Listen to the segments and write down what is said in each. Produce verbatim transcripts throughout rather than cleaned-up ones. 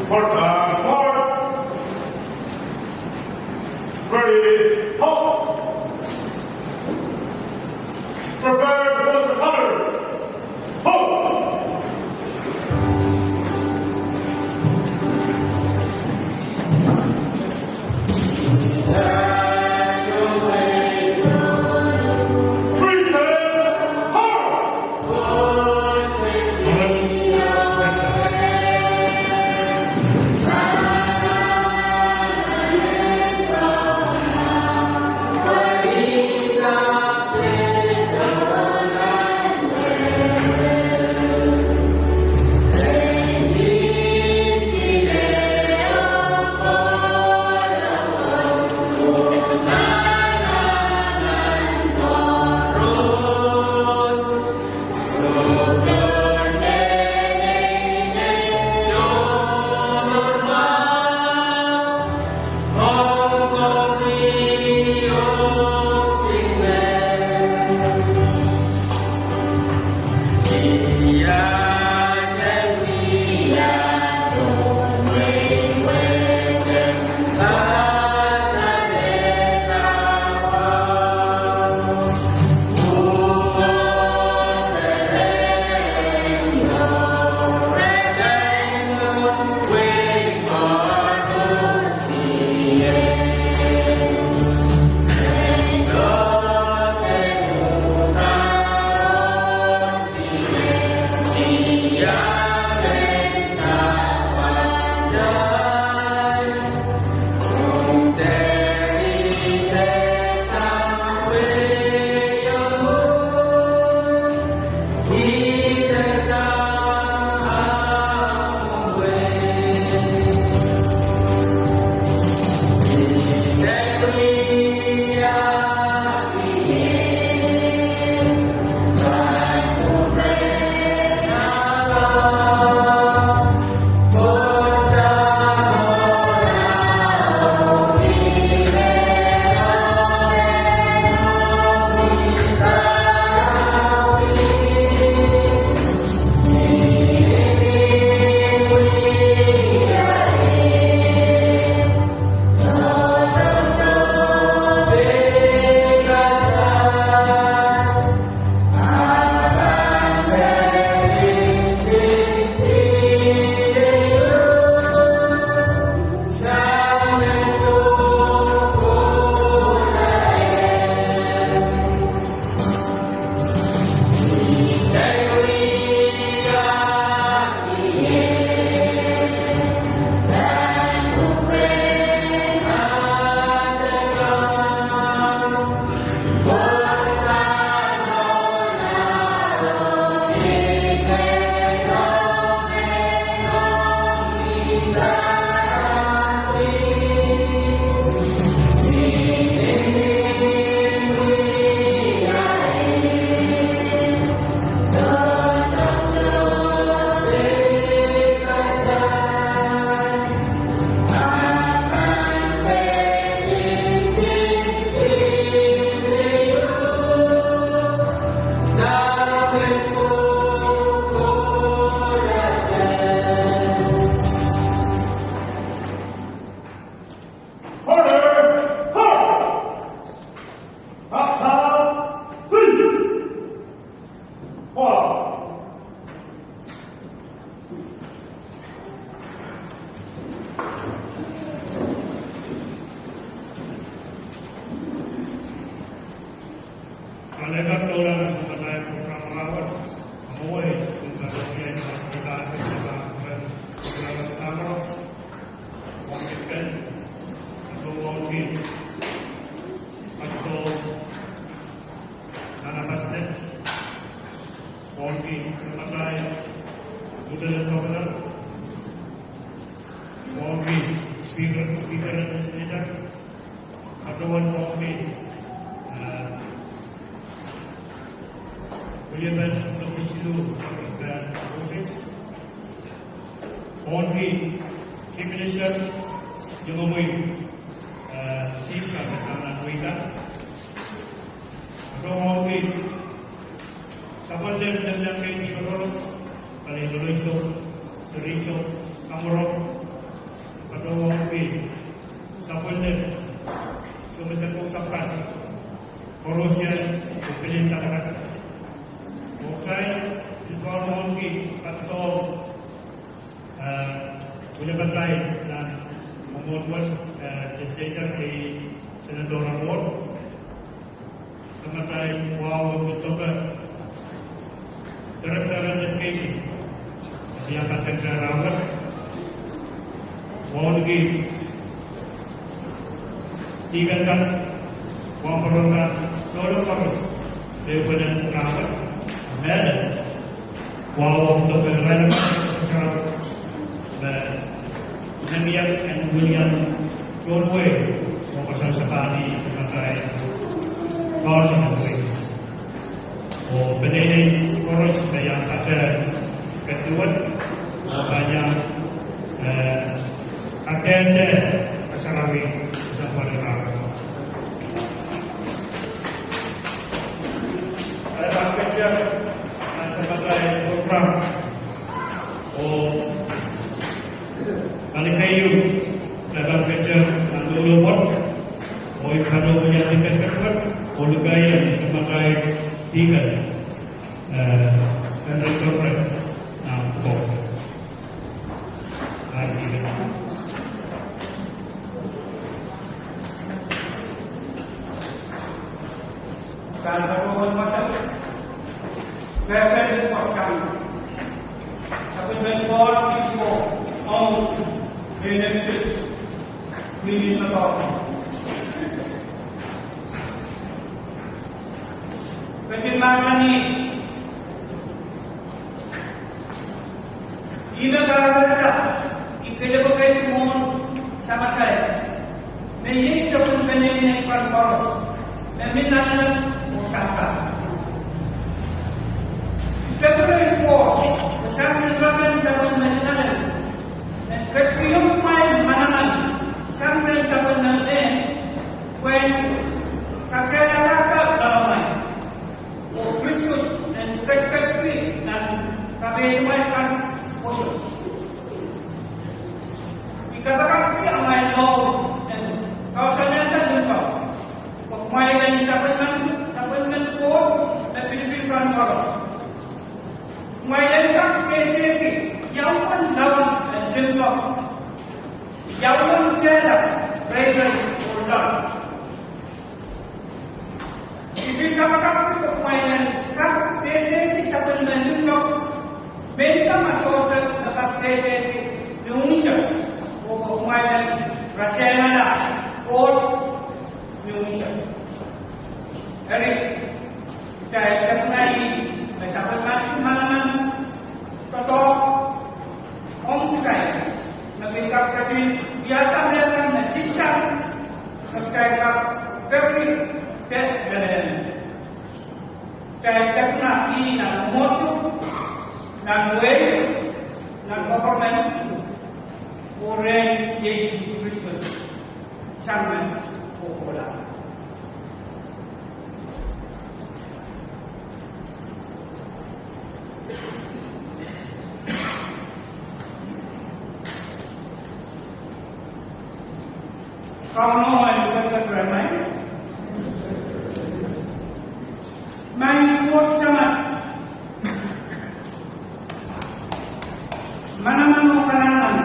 March, uh, march. Ready, halt. Prepare for the color. Halt. Freestyle, halt. Mwohn ki Senator, Lieutenant Governor, mwohn ki Speaker, Speaker en Senator, patohwan mwohn ki, eh, William N. Moses, mwohn ki Chief Minister, Yongomwi, eh, Chief Minister sang nan wehi kan. Patohwan mwohn ki sapwellime lel nan keidi koaros, pali Lolloisou, Siriso, Samworo, Wauneki sapwellime, soumwahu en Pwuhk Sampah, koaros iang pil pil en kapakap. Oh kitail pil pahn wauneki patohdo, eh, wiliakapatail nan mwomwohdiso, eh, legislator, eh, Senator Rapport. Samatail wahu en pil doke Director of Education, iang patehng rahnwet. Wauneki deacon kan, wahnpoaron kan, souleng koaros, pwehn rahnwet, mehlel wahu en pil doke irail kan, me nengin en wilian tohn wehi, oh koasoia sapwellime samatail koaros en wehi. Oh peneinei koaros me iang patehng ketin wet, oh pahn iang, eh, kakehlde kasarawi sapwellime. Kalahngan pahn pil, eh, samatail program. Oh kalahngan keieu, kalahngan pahn pil nan loulou wet, oh I pahn wiliandi ketiket wet, oh lukehiong samatail deacon, eh, Henry Conrad, nan pwukoa. Ai deacon. Kalahngan pahn pil nan sapwellimen Koht, ong Genesis, ni metoh. Ketin mahsanih, Ih me kahrehda, I kelehpw keid mwohn samatail, me iei tepin peneinei kan koaros, me mi nanleng oh sampah. I ketikihong Koht, oh sang ni sapwellimen Sarawi me nanleng, me ketikihong kumwail manaman sang rehn sapwellimen Sarawi, pwehn kakehlaka loalamwail. Oh Kristus en ketikihong nan kapehd kan koaros. I kapakapki amwail mour en kausasada limpoak, pwe kumwail en sapwellimen, sapwellimen Koht me pilipil kan koaros. Kumwail en kak dehdehki ia uwen laud en limpoak, ia uwen tehla, reirei oh loal. I pil kapakapki pwe kumwail en kak dehdehki sapwellimen limpoak, mendahte ma sohte me kak dehdehki ni unsek, oh pwe kumwail en rasehngala Koht ni unsek. Eri, kitail kak ngehi me sapwellimanki manaman doadoahk ong kitail, me kin kak ketin wiahda mehkan me siksang, me kitail kak peki de lelehng. Kitail kak ngehi nan mwomwohdiso, nan wehi, nan koperment, oh rehn Sises Kristus, sang me kohkohlahte. Kauno, maing Koht Samat. Maing Koht Samat. Manaman oh kalahngan.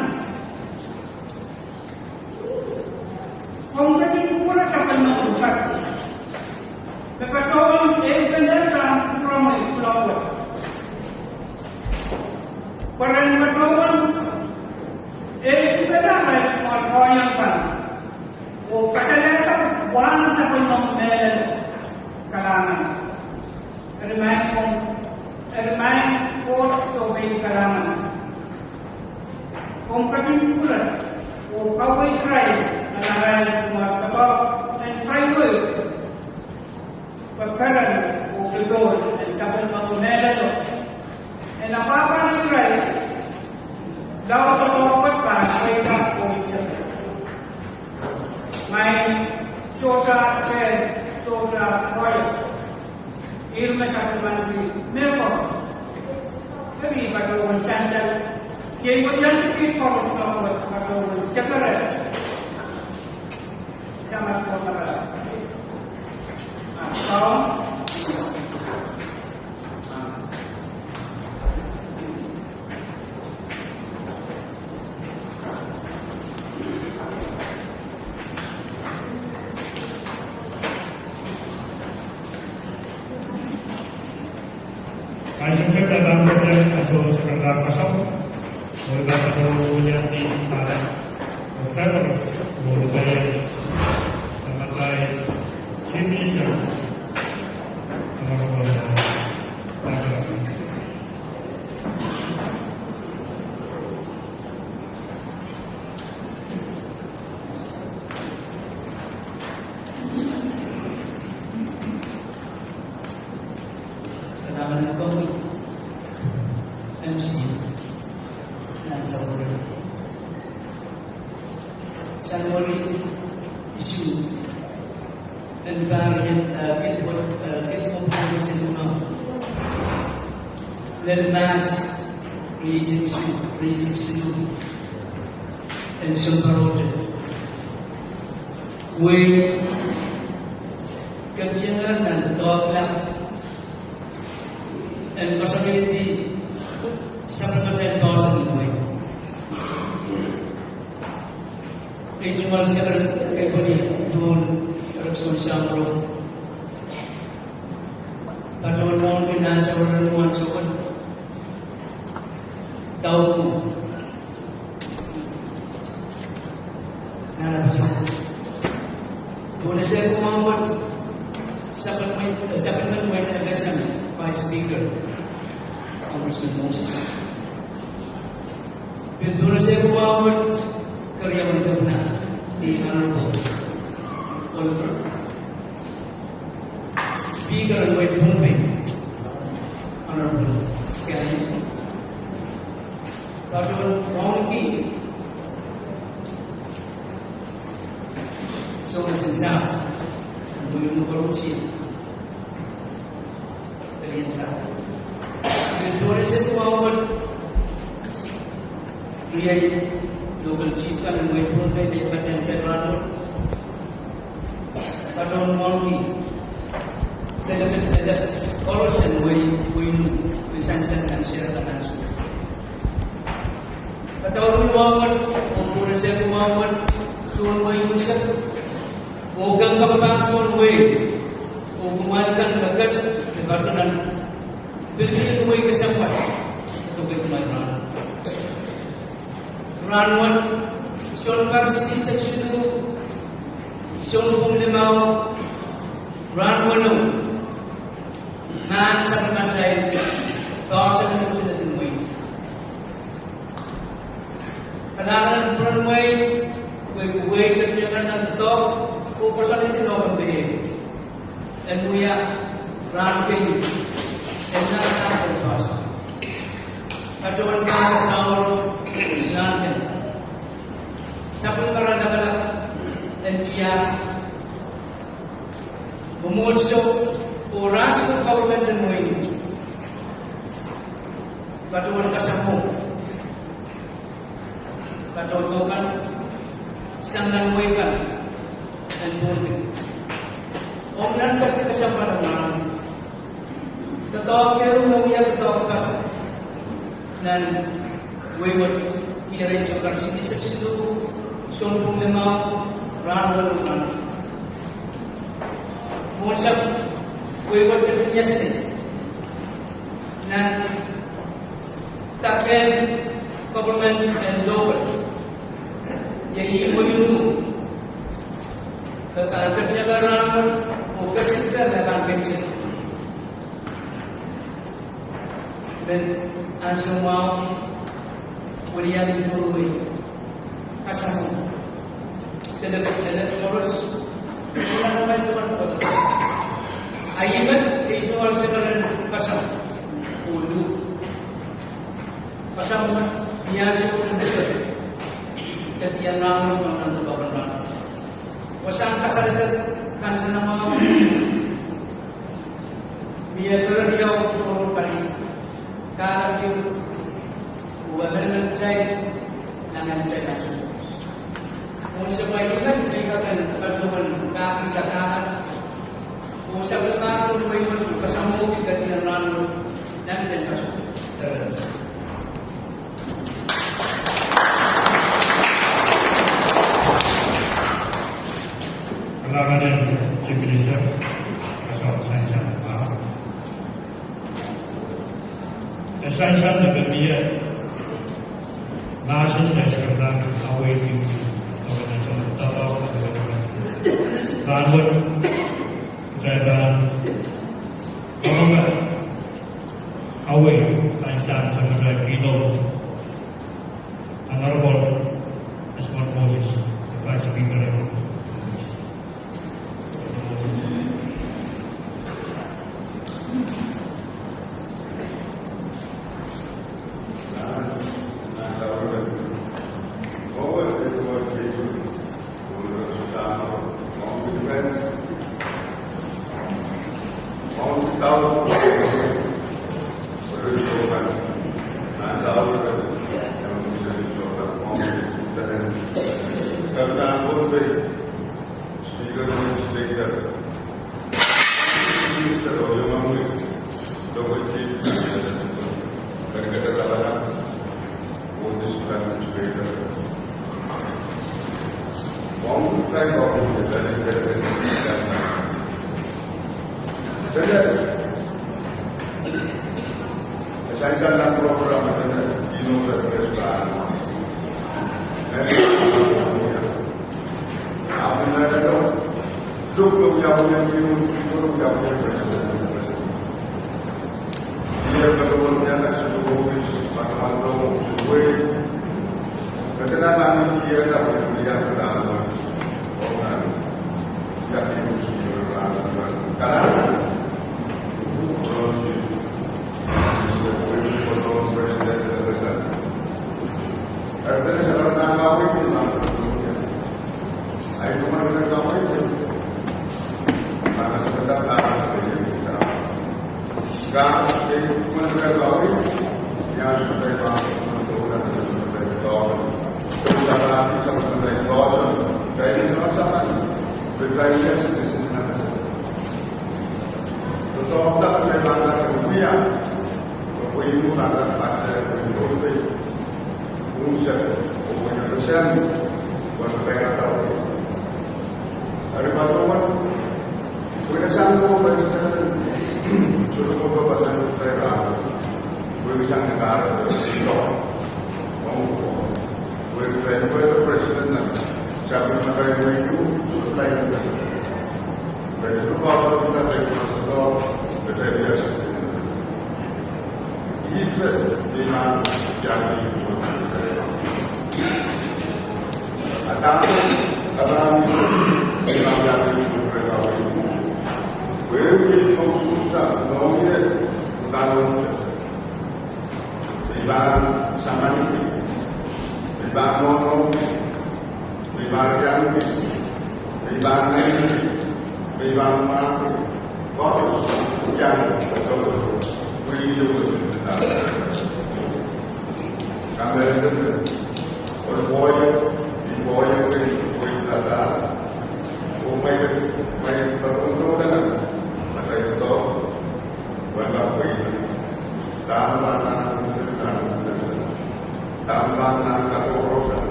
Komw ketin kupwure sapwellimen Koht. Me patohwan ehupene pahn kupwuromwi kuloak wet. Pwe ren patohwan ehupene arail koahiek kan, oh kasalehda wahn sapwellimomwi mehlel, kalahngan. Eri maing Koht, eri maing Koht Samat, kalahngan. Komw ketin kupwure oh kaweid irail nan arail mwar doadoahk en kaweid, pwe peren oh popohl en sapwellimomwi mehlelo, en apwahpwalih irail, lao doadoahk wet pahn pweida oh itar. Maing, sohte kehl, sohte koahiek. Ih me sapwellimanki mehkoaros. Eri I patohwan sansal Iei mwein iang kihdi koaros nohn wet, kato sekere. Ia ma sekere? Ah, Saul. Kaidehn kitail pahn kohdo nan atail sohte kalahngan en kasawih. Mwohn pahn kohdo wiliandi pahn kohdo, mwohn pahn kohdo, pahn kohdo, Jimmy Richard. Kalahngan en komwi, M C, nan sapwellime. Sang weri issue en pahr en, eh, Guildford, eh, Guildford Convention mwo. Lel March, riehsek isuh, riehsek isuh. En sounpar ohte. Wehi, kemtiengehr nan doadoahk en koasoanehdi sapwellimatail poahsoan en wehi. Ei tungoal sekeren, kepwehki duwen erekiso en Samworo. Patohwan mwohnki nan sapwellime ansou kan. Dauku. Nan apasa. Duwen ese kumwahu wet, sapwellimen, sapwellimen wehin FSM, Vice Speaker, Congressman Moses. Pil duwen ese kumwahu wet, keriaun kepina, the Honorable Oliver. Speaker en wehin Pohnpei, Honorable Scanlon. Patohwan mwohnki Soumas en Sahpw, en wehin Nukurusi. Pil duwen ese kumwahu wet, riei local chief kan en wehin Pohnpei me patehng pil rahnwet. Patohwan mwohnki delegate, delegates koaros en wehi, wehi me sansal nan seri kan ansou. Patohwan mwohnki, oh duwen ese kumwahu wet, tohn wehi unsek. Oh kompoakepahng tohn wehi, oh kumwail kan me ket, me patohwan pilipil en wehi kesempwal, doke kumwail rahnwet. Rahnwet, sounpar silihsek siluh, sounpwong limau, rahn weneu, mahn sapwellimatail poahsoan en kosonned en wehi. Kalahngan en pwuren wehi, wehi, wehi ketiakar nan doadoahk, oh koasoanehdi lohpempe en wia rahn kei, en nan rahn kei poahsoan. Patohwan pahn Samworo, Sinankon. Sapwellime lamalam en tiahk, mwomwohdiso, oh rahn siluh government en wehi. Patohwan kasamwo. Patohwan kan, sang nan wehi kan en Pohnpei. Ong nan kak kesempwal nan doadoahk ehu me wia doadoahk kan nan wehi wet, iei sounpar silihsek siluh, sounpwong limau, rahn weneu kan. Mwohn sahpw wehi wet ketin iasini nan dahken government en local, iei wehi wet, me pahn ketiakar rahnwet, oh kesikda me pahn ketiakar. Men ansou mwahu, wiliandi tohn wehi. Kasamwo. Delegate, delegate koaros. Nan mwail tukan tukan. Ahi met, ei tungoal sekeren kasamwo. Ulu. Kasamwo, ni ansou mwahu. Ketiakar rahnwet, nan doadoahk kan. Wasahn kasalehda kansenamwahu. Mie peren ieu tohrohr pali. Kahrehda, oh emenemen Nan ante naso. Mwohn sapwellime, mehkot en patohwan pahkihda dahla. Oh sapwellime, mwohn kasamwohdi ketiket nan ante naso. Kalahngan en Chief Minister, Kasal Sansal, ah. E sansal me pil mie, mahsen me scripture aweidi, aweidi, aweidi, aweidi. Rahnwet, kitail pahn karonge, aweidi, pahn sang sang kitail keynote. Honorable Esmond Moses, Vice Speaker.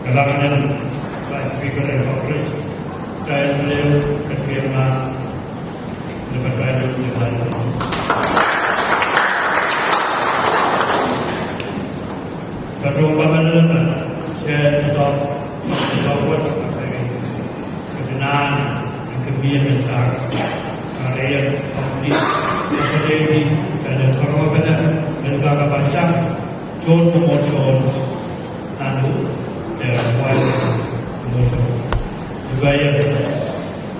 Kalahngenen Vice Speaker en Congress, kitail pil ketikihong nan lepatail en lepatail. Patohwan kamehlele me se doadoahk, doadoahk wet, ketinan, en kemie me tar, karehiong komiti, kasalehdi, kitail en karopene, men kakapansang, tohn mwomwohdiso, nan, eh, wai, mwomwohdiso. Iwe,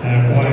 eh, wai,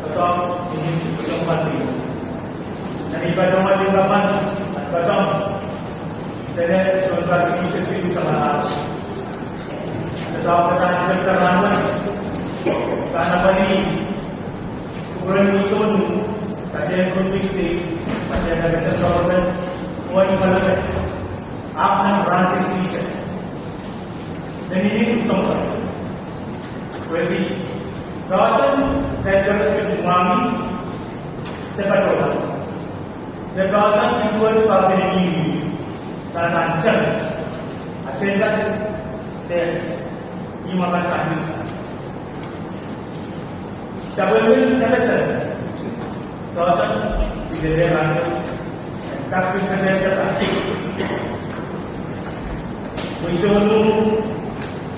doadoahk ni kosong pali. Nan I patohwan lipilipil, patohwan. Dene sounpar sise silu samwalahro. Doadoahk pahn tepda rahnwet. Pahn apwalih kupwuren Wisonu, patehng Pohnpei State, patehng National Government, oh en Parliament. Ahpw nan rahn tisi sise. Nan nin sounpar. Pwehki doadoahk en tepda mwahngih de patohwan. Doadoahk en pil wet pahn kihong ih, nan nan challenge. Agendas de ih mwakad kan. Sapwellimen FSM, doadoahk pil lel ansou, kak pil FSM. Wisonu,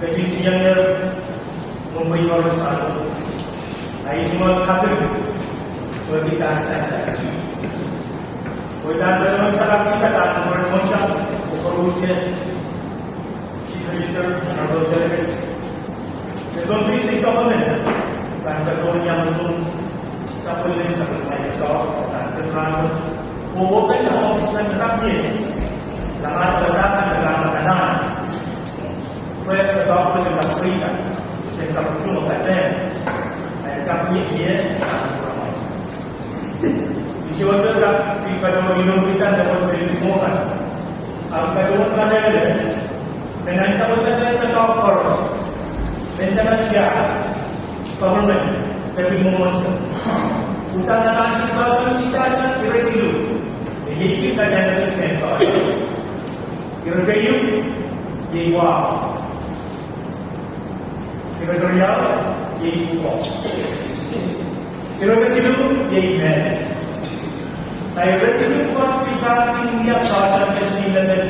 ketin tiengel, mwomwen koaros ahlo. Ahi mwomwen kaping, pwehki pahn sasa. Pwe pahn patohwan sakapw ni pahn patohwan mwohn sang, oh koarusie. Chief Minister, honorable delegates, the Pohnpei State Government, pahn patohwan iang unsek, sapwellime sapwellime iso, pahn pil rahnwet. Oh, oh, pahn office nan kaping. Langad wasa kan pahn makanan. Pwe doadoahk pahn kaping. Sen kaping patehng. En kaping ie, pahn pil rahnwet. Ih sohte kak pil patohwan inou kitan de pil pil mwohn kan. Ahpw patohwan kamehlele. Me nan sapwellime doadoahk koaros. Me nan sia. Government, de pil mwomwen sang. Uhdahn nan pil patohwan sitasan ire siluh. Iei pil kamehlele sen koaros. Ire keieu, iei wahu. Ire keriau, iei pwukoa. Ire kesiluh, iei mehn. Ire kesiluh pwukoa pil pahn kin wia doadoahk en sihlepen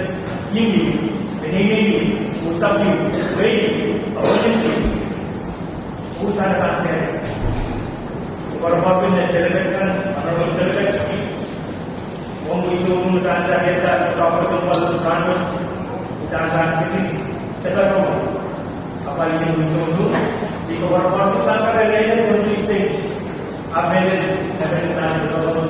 ieu, peneinei ieu, usap ieu, wehi ieu, appointment ieu. Uhdahn pahn kehl. Koaros pil delegate kan, honorable delegates, Ong Wisonu, me pahn sahkihda doadoahk pahn pil rahnwet, pahn pahn pil, pil patohwan. Apwalih Wisonu, I koapworopworki pahn kamehlele Pohnpei State. Amen. Amen. Amen. Amen. Amen. Amen. Amen. Amen. Amen.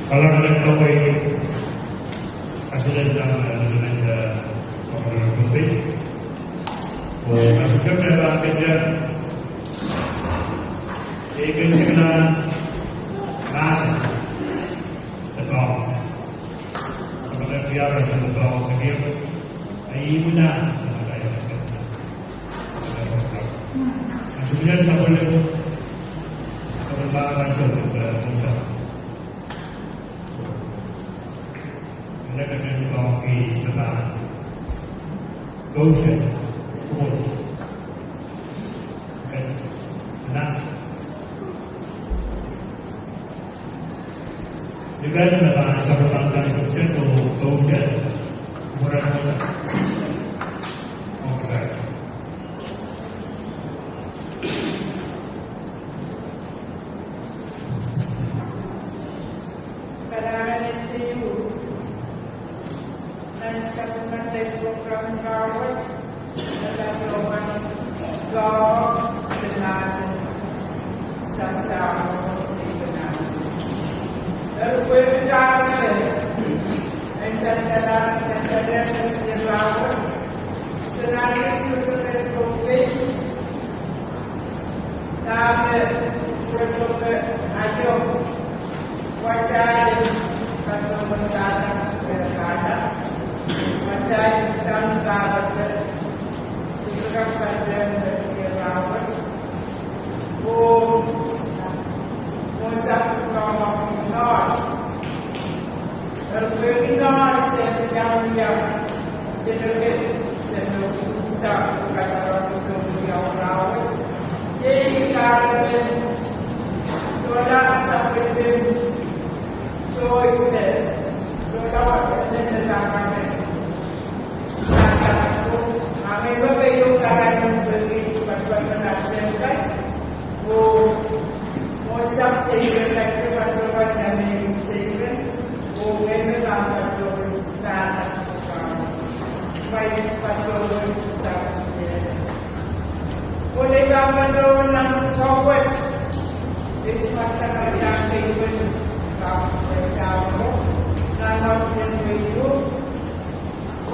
Kalahngan en kapwaiada, kasilansang me limen, eh, Governor Pohnpei. Oh, ma sohte pahn kete, eh, kin sikinan mahsen, the call. Sa pahn tiahk sang the call, the gift. Ahi imwina, sa pahn tiahk. Asulian sapwellime, sapwellime pahn sohte, eh, kosa. Ene ketin kak kis me pahn kousehn, kupwur. Ket, na. Ni ket me pahn sapwellime pahn sohte kousehn, kupwur en kosa. Okay. Kalahngan en ehu. Nan sapwellimatail program rahnwet, kalahngan en Koht, mahsen, sansal, eri pwehki dahme en sansal, sansal en rahnwet, soangen sohte pwehki dahme pwehki aio, wasaht en patohwan dahla, patohwan dahla, wasaht en sang dahla, patohwan dahla, patohwan dahla. Oh, mwohn sapwellime, mwohn sapwellime.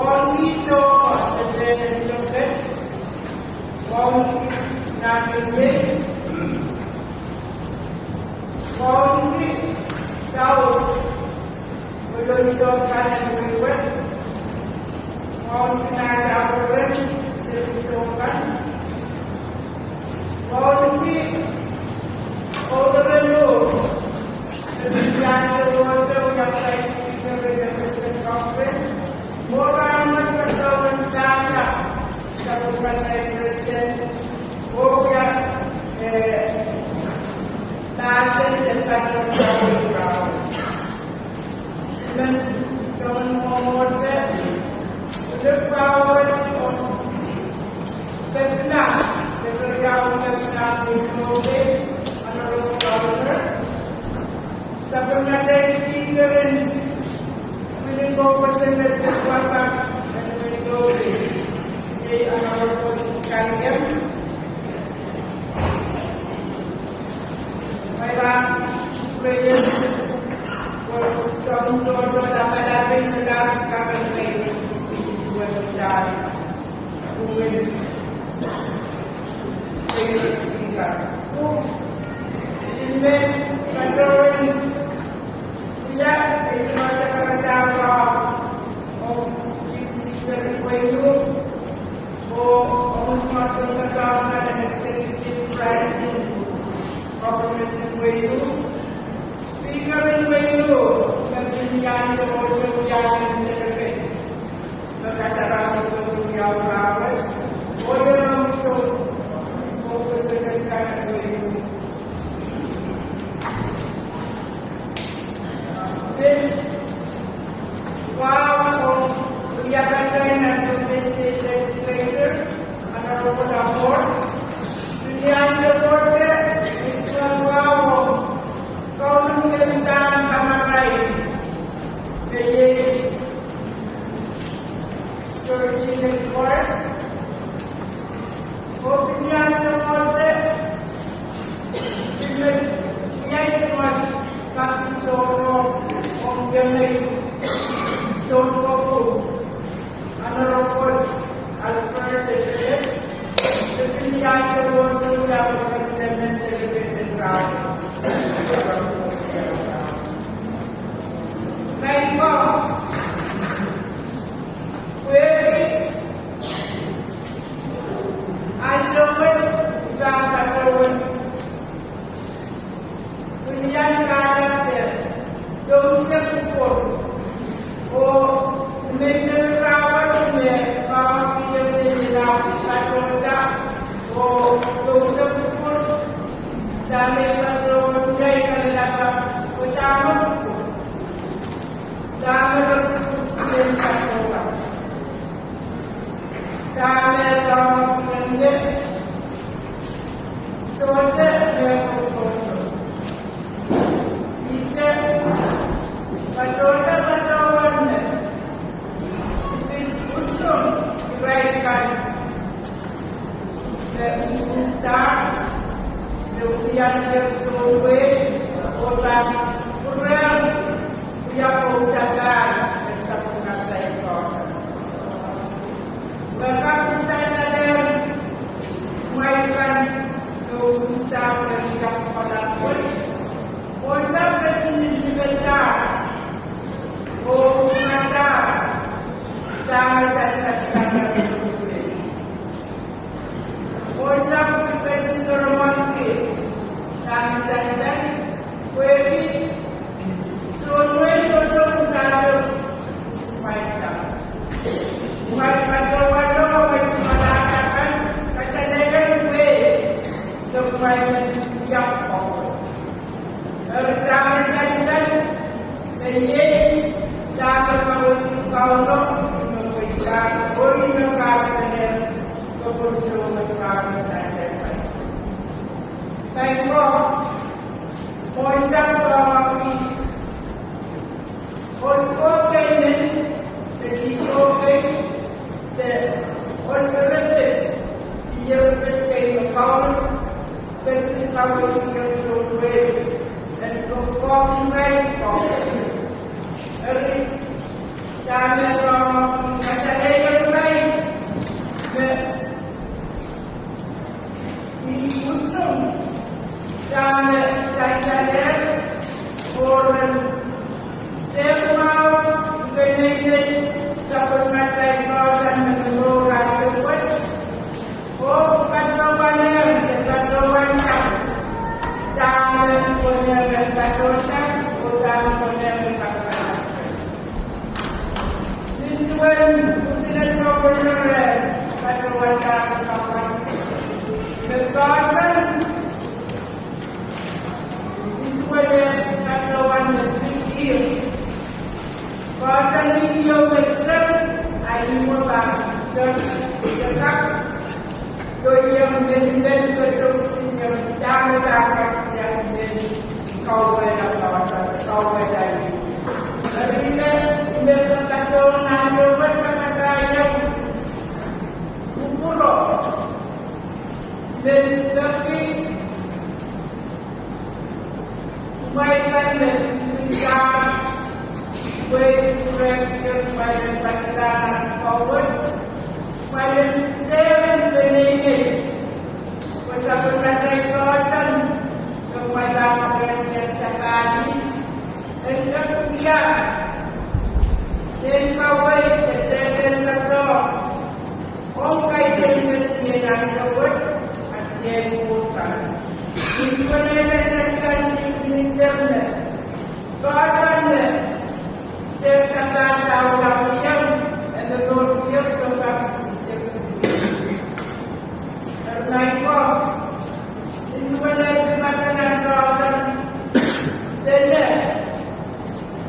Wauneki soh, eh, eh, eh, wauneki nan kemie. Wauneki dau, oloi soh kan en wehwe. Wauneki nan sapwellime, seri soh kan. Wauneki, oh, oloi soh. Wow, oh, we are going to the state legislature, Honorable Ahmad. Pilihan se kote, it's a wow, oh, Kauno me pahn kamarain me iei Georgina Clark. Oh pilihan se kote, pil me iang se kote, kapitoro, oh pil me soun koaros, Honorable Alfred Ezekiel, pilihan se kote, pilihan se kote, pilihan se kote. Pwehki ansou wet I pahn patohwan pwilian kahrehda dohng se kupwur oh menseng rahnwet me pahn kihong me ni la patohda oh dohng se kupwur, dahme I patohwan, dahme I kalelapak, oh dahme kupwur, dahme kupwur, dahme patohwan, dahme pahn kihong me sohte me kupwur. Ihte patohda patohwan me pil utung irail kan me usuhsda, me wia ieu sohte wei, oh pahn kupwurehng wia pwoud sapahl en sapwellimatail koaros. Me kak sansal ong kumwail kan me usuhsda me iang kohlap wet, oh I sehse ni lipilda oh usuhsda dahme sansal sang oh I sehse ni ketin karamanki dahme sansal, pwehki sohte wei sohte kumwail kan, kumwail patohwanohng kumwail kan, kasalehda wei, soh kumwail iang koaros. Eri dahme sansal, me iei dahme kaweid Kauno, me pweidahr, oh me kahrehda me pwosonwet Kauno nan sansal. Pwehki mwo, mwo I sehse pwehki ohl koaros me, de lih koaros, de ohl eripit, ieu eripit kei me Kauno ketin kaweid ieu sohte wei, en kokohng irail koaros. Eri dahme Kauno kasalehda irail me I utung dahme sansalehr, oh ren sehse mwahu peneinei sapwellimatail koaros me momour ansou wet, oh patohwanehr, patohwan sang dahme konehr patohsang, oh dahme konehr patohsang. Nin duwen Lieutenant Governor patohwan dahme patohwan, me koasoia, nin duwen patohwan me pil, koasoia ni ieu me tep, a imwo pahn tep, tep kak doiong menimen koasoia ni dahme pahn kak iang men kauwehla koasoia, kauwehla. Eri me, me patohwan ansou wet kapatahieng kupwuro, me peki kumwail kan me pil wei kupwurehng kumwail en patohwan forward, kumwail en sehse peneinei, pwe sapwellimatail koaros me kumwail pahn kupwurehng sansal, en peki wia, en kaweid, en sehse doadoahk ong kaidehn sehse nan ansou wet, a sehse kupwur kan. Nin duwen sansal sang Chief Minister me, koasoia me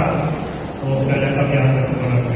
pahn, oh kitail en kak iang kak pahn.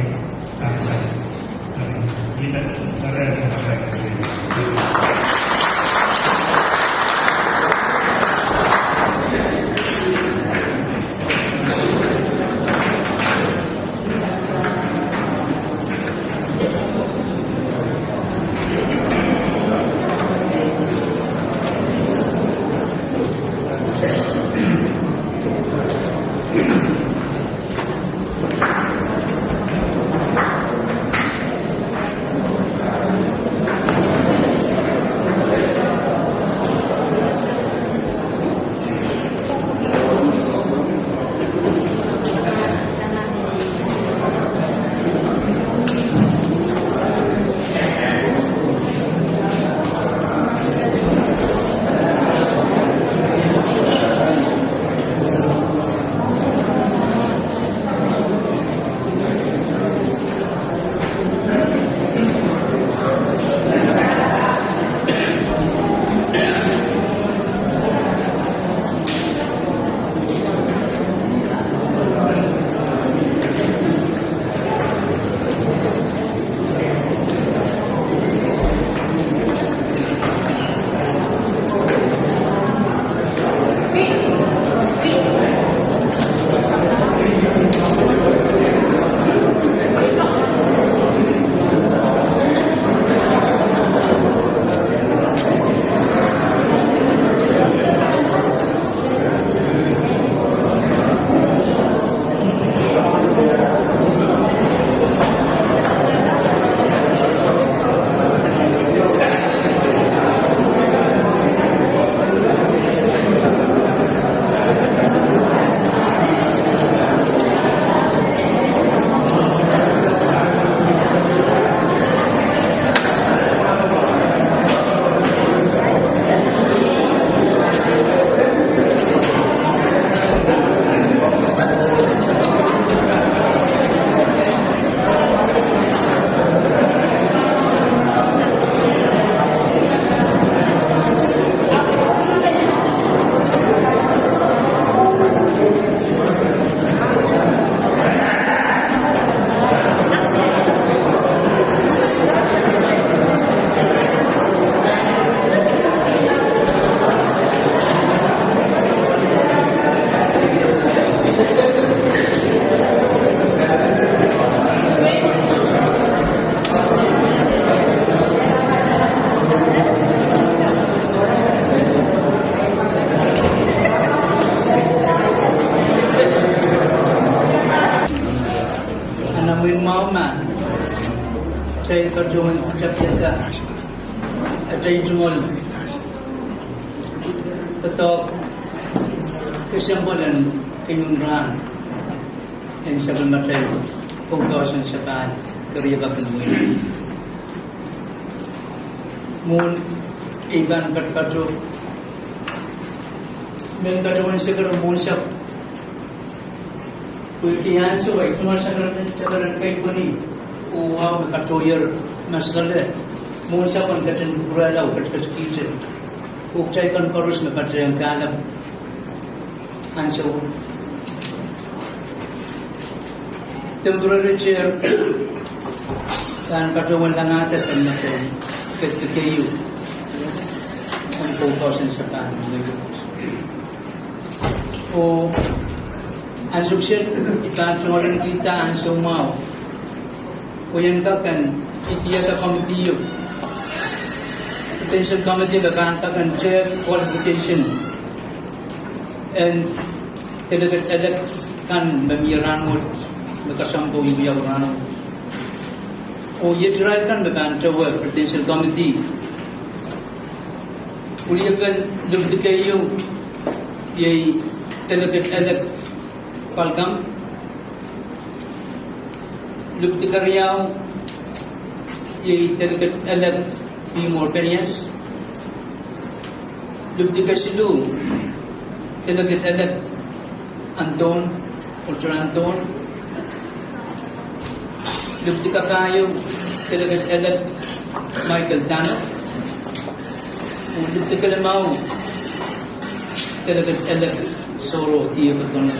Patohwan tapihada atail tungoal doadoahk kesempwal en keieun rahn en sapwellimatail koukousoan sapan, keriau kaping. Mwohn ei pahn patopato, mehn patohwan sekeren mwohn sap, pwe iei ansou ei tungoal sekeren, sekeren keipweni, oh wahu me katohier maskele, mwohn sap en ketin pwurala oh ketiket kihte, oh kitail kan koaros me patehng kahlap. Ansou temporary chair pahn patohwan langada sang me ketiket keieu en koukousoan sapan. Oh ansou kiset I pahn tungoalenkihda ansou mwahu pwe I en kak en idihada committee, credential committee me pahn kak en tehk qualification en delegate elect kan me mie rahnwet, me kesempwal wiawi rahnwet. Oh iet irail kan me pahn towe credential committee. Weliepen lipwidi keieu iei delegate elect Falcam. Lipwidi keriau iei delegate elect Morpenius. Lipwidi kesiluh delegate elect Anton, Ultra Anton. Lipwidi kapahieu delegate elect Michael Tano. Oh lipwidi kelimau delegate elect Soro Diego Tono.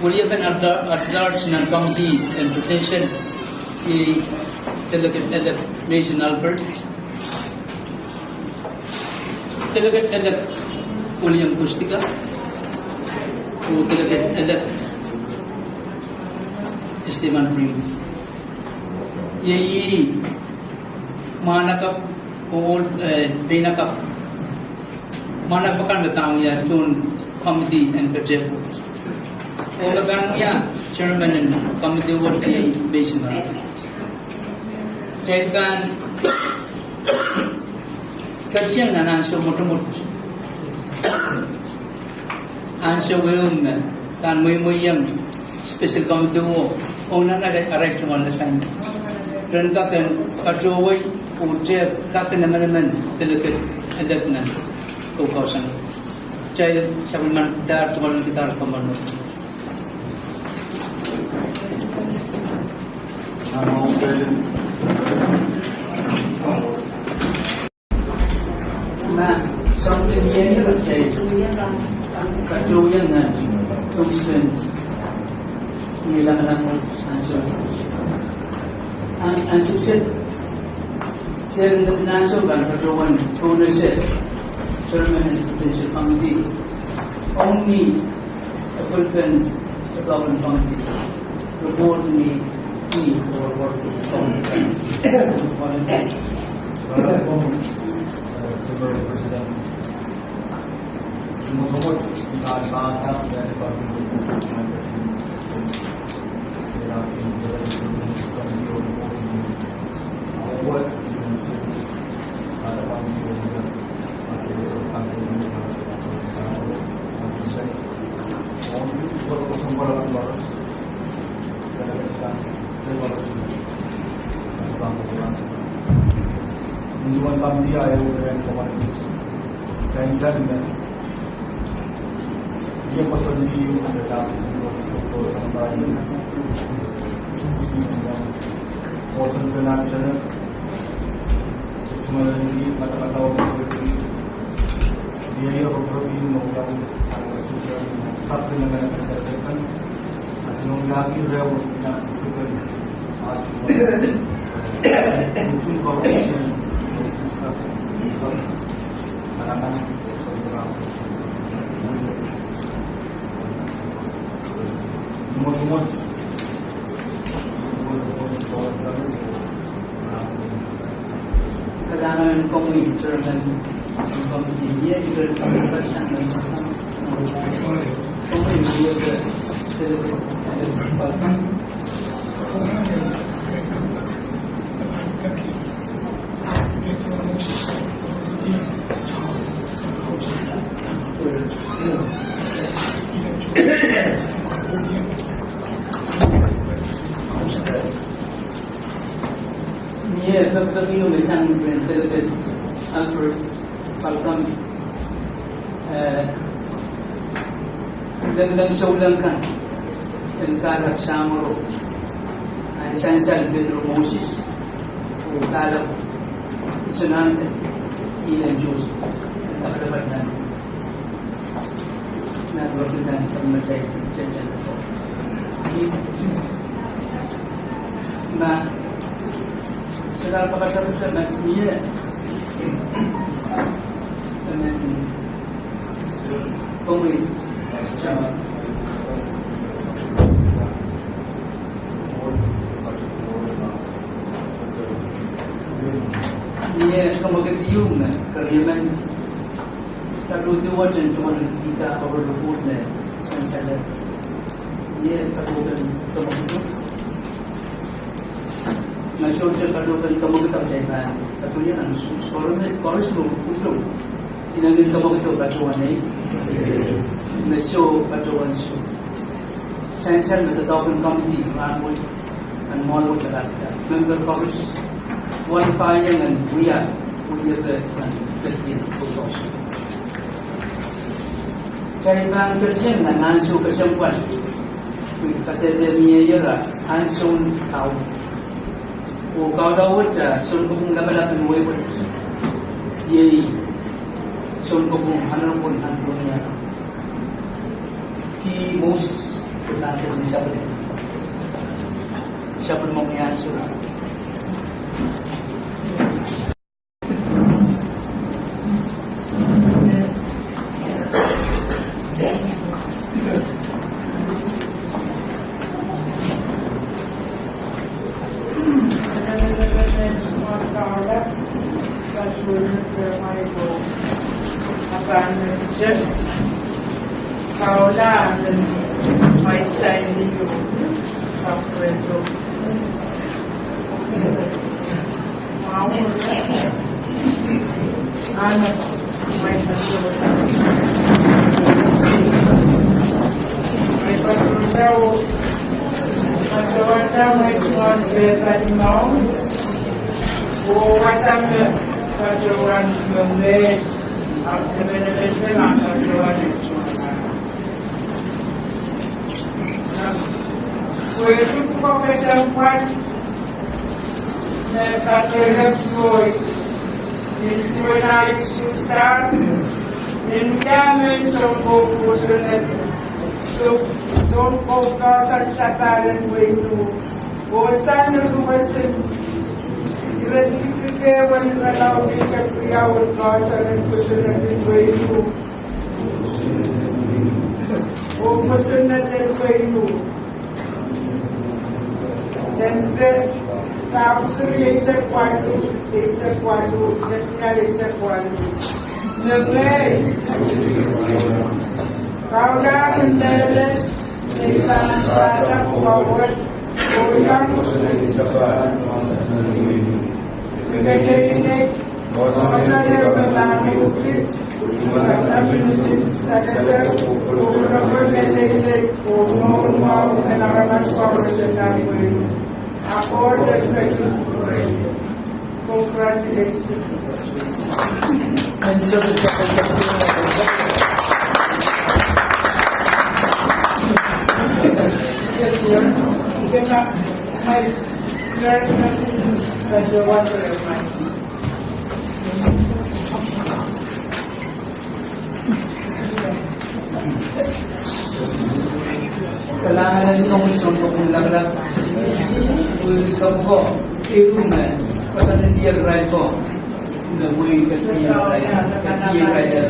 Weliepen at, at large nan committee en credential iei delegate elect Mason Albert, delegate elect William Kustika, oh delegate elect Esteban Prince. Iei mwahnakapw oh, eh, peinakapw, mwahnakapw akan me pahn wia tohn committee en petehkot. Oh me pahn wia chairman en committee wet iei Mason Albert. Kitail pahn ketieng nan ansou mwotomwot, ansou ehu me pahn mweimweiong special committee wet, oh nan arail tungoal assignment, ren kak en patohwei oh tehk kak en emenemen delegate elect nan koukousoan. Kitail sapwellimatail tungoal en kitail komour. Ma, something iei kitail patohwei nan tusen ni lamalam ansou, an, ansou kiset, se nan ansou pahn patohwan tohnese chairman en credential committee. Only appointment, appointment committee report ni, ni report committee. President. Mie pekipeki ieu me sang rehn Delegate Albert Falcon, eh, lengileng souleng kan en kahrap samworo, ah, sansal Petro Moses, oh kahrap Isenante Ilen Joseph, en kapatapat nan nan rokin nan samatail jejel. Ma, solahr kapatapat ma mie, amen. Komwi, sama. Mie kamwekid ieu me keriemen patohdi wet en tungoal ida ohl report me sansal. Mie patohwan kamwekid. Ma sohte patohwan kamwekid, kitail pahn patohwan nan su-, koaros me, koaros me utung. Inenen kamwekid patohwan ei. Me soh patohwan soh. Sansal me doadoahk en committee rahnwet, en mwohn wet lakapw. Member koaros, wahn pahn iang en wia, wia pahn, pahn iang koaros. Kitail pahn ketin iang nan ansou kesempwal. Pwe kadehde mie ira, ansoun kaun. Oh kaun wet, ah, Sounkopwung Lapalap en wehi wet. Iei Sounkopwung Honorable Antonia P. Moses, pwe pahn ketin sapwellime. Sapwellime ni ansou. Pwe pwukoa kesempwal me patohwan pwoi, ni duwen ahi sister, ni mie men Sounkopwung Kosonned, Sounkopwung Kosonned sapahl en wehi Nuh. Oh sang ni duwen sen, ire tikitik ehu, ire laud eisek riau en Kosonned, Kosonned en wehi Nuh. Oh kosonned en wehi Nuh. Eden pil, Pwuhk seri eisek waluh, eisek waluh, eden pil eisek waluh. Mengei. Kaun en mehlel, me pahn pahn pwukoa wet, oh iang Congratulations. Kalahngan en komwi Sounkopwung Lapalap. Pwe kapwuko ehu me koasoanehdi irail ko me wehi ketin irail, ketin irail.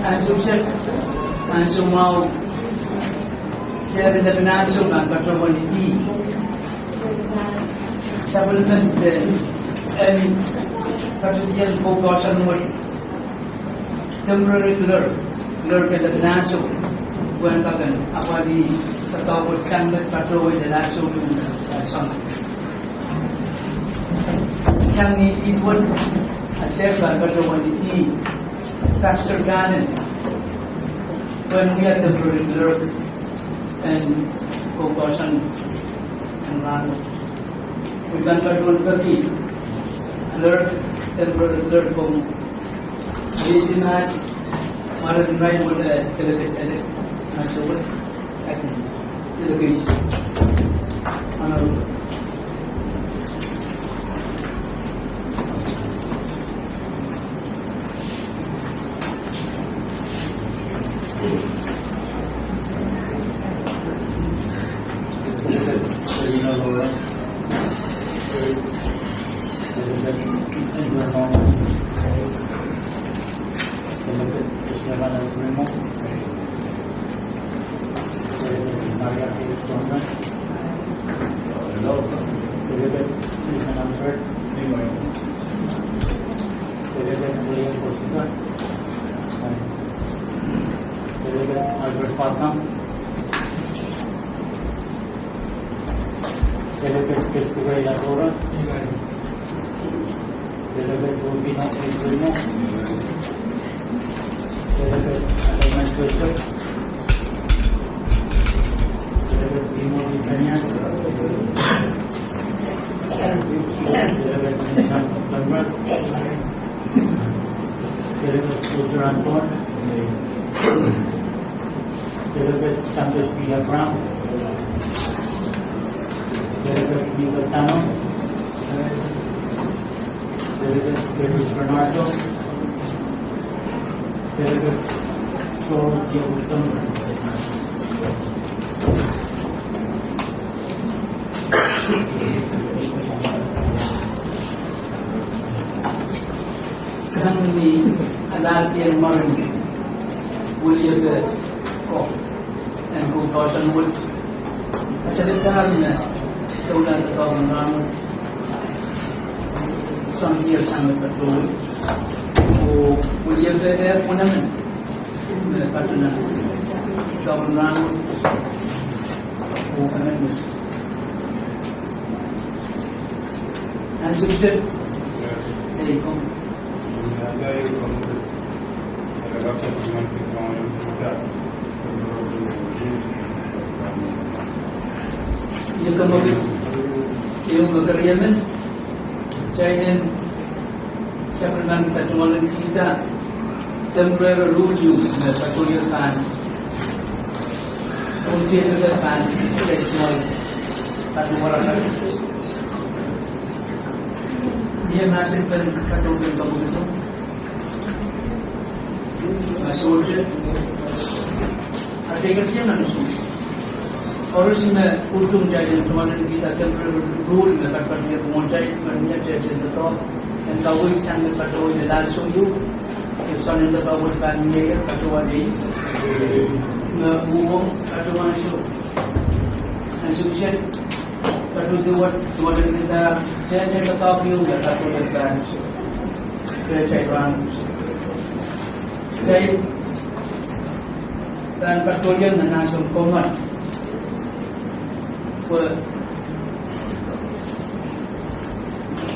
Ansou seri, ansou mwahu seri, lepin ansou me patohwan ih. Sapwellime, eh, en patohdiong kokoasoan wet temporary clerk, clerk en lepin ansou, pwehn kak en apwalih doadoahk wet sang met patohwan de ansou me, eh, sang. Sang ni ih wet, Aseht pahn patohwan ih Pastor Cannon, pwehn wia temporary clerk en kokoasoan en rahnwet. Pil pahn patohwan peki clerk, temporary clerk, Komw Lisimas, Martin Rai, Mole, Keleket Elek, Nansewet, Akin, Keleket. Honorable. Delegate William Kosika. Delegate Albert Patnam. Delegate Christopher Iadora. Delegate Rufino Ibrimo. Delegate Adelman Joseph. Delegate Timothy Peñas. Delegate Nelson Conrad. Delegate Roger Anton. Delegate Santos P. Abraham. Delegate Miguel Tano. Delegate David Bernardo. Delegate Saul Diabutong. Sang ni alahdi en mwaren weliepe ko en kokoasoan wet, a sehse me doula doadoahk en rahnwet, sang ni sang me patohwan, oh weliepe eh, pwunemen me patohwan doadoahk en rahnwet, oh emen me ansou kiset. Sei komw. Ie komw. Ie komw keriemen. Kitail en sapwellimaniki tungoal en kihda temporary rule ieu me patohier pahn, oh tiepete pahn, kitail tungoal patohwan. Ie mahsen pahn patohwan komw kiso. Mahsen wet. Eri kitail en ansou. Koaros me utung kitail en tungoal en kihda temporary rule me patohwan patohie pwungen kitail, me mie kitail en doadoahk en kaweid sang me patohwan lel ansou ieu. Soangen doadoahk wet pahn mie ie patohwan ie. Me uhwong patohwan ansou. Ansou kiset. Patohwan tungoal en kihda temporary doadoahk ieu me patohwan pahn. Kitail rahnwet. Kitail pahn patohieng nan ansou komour. Pwe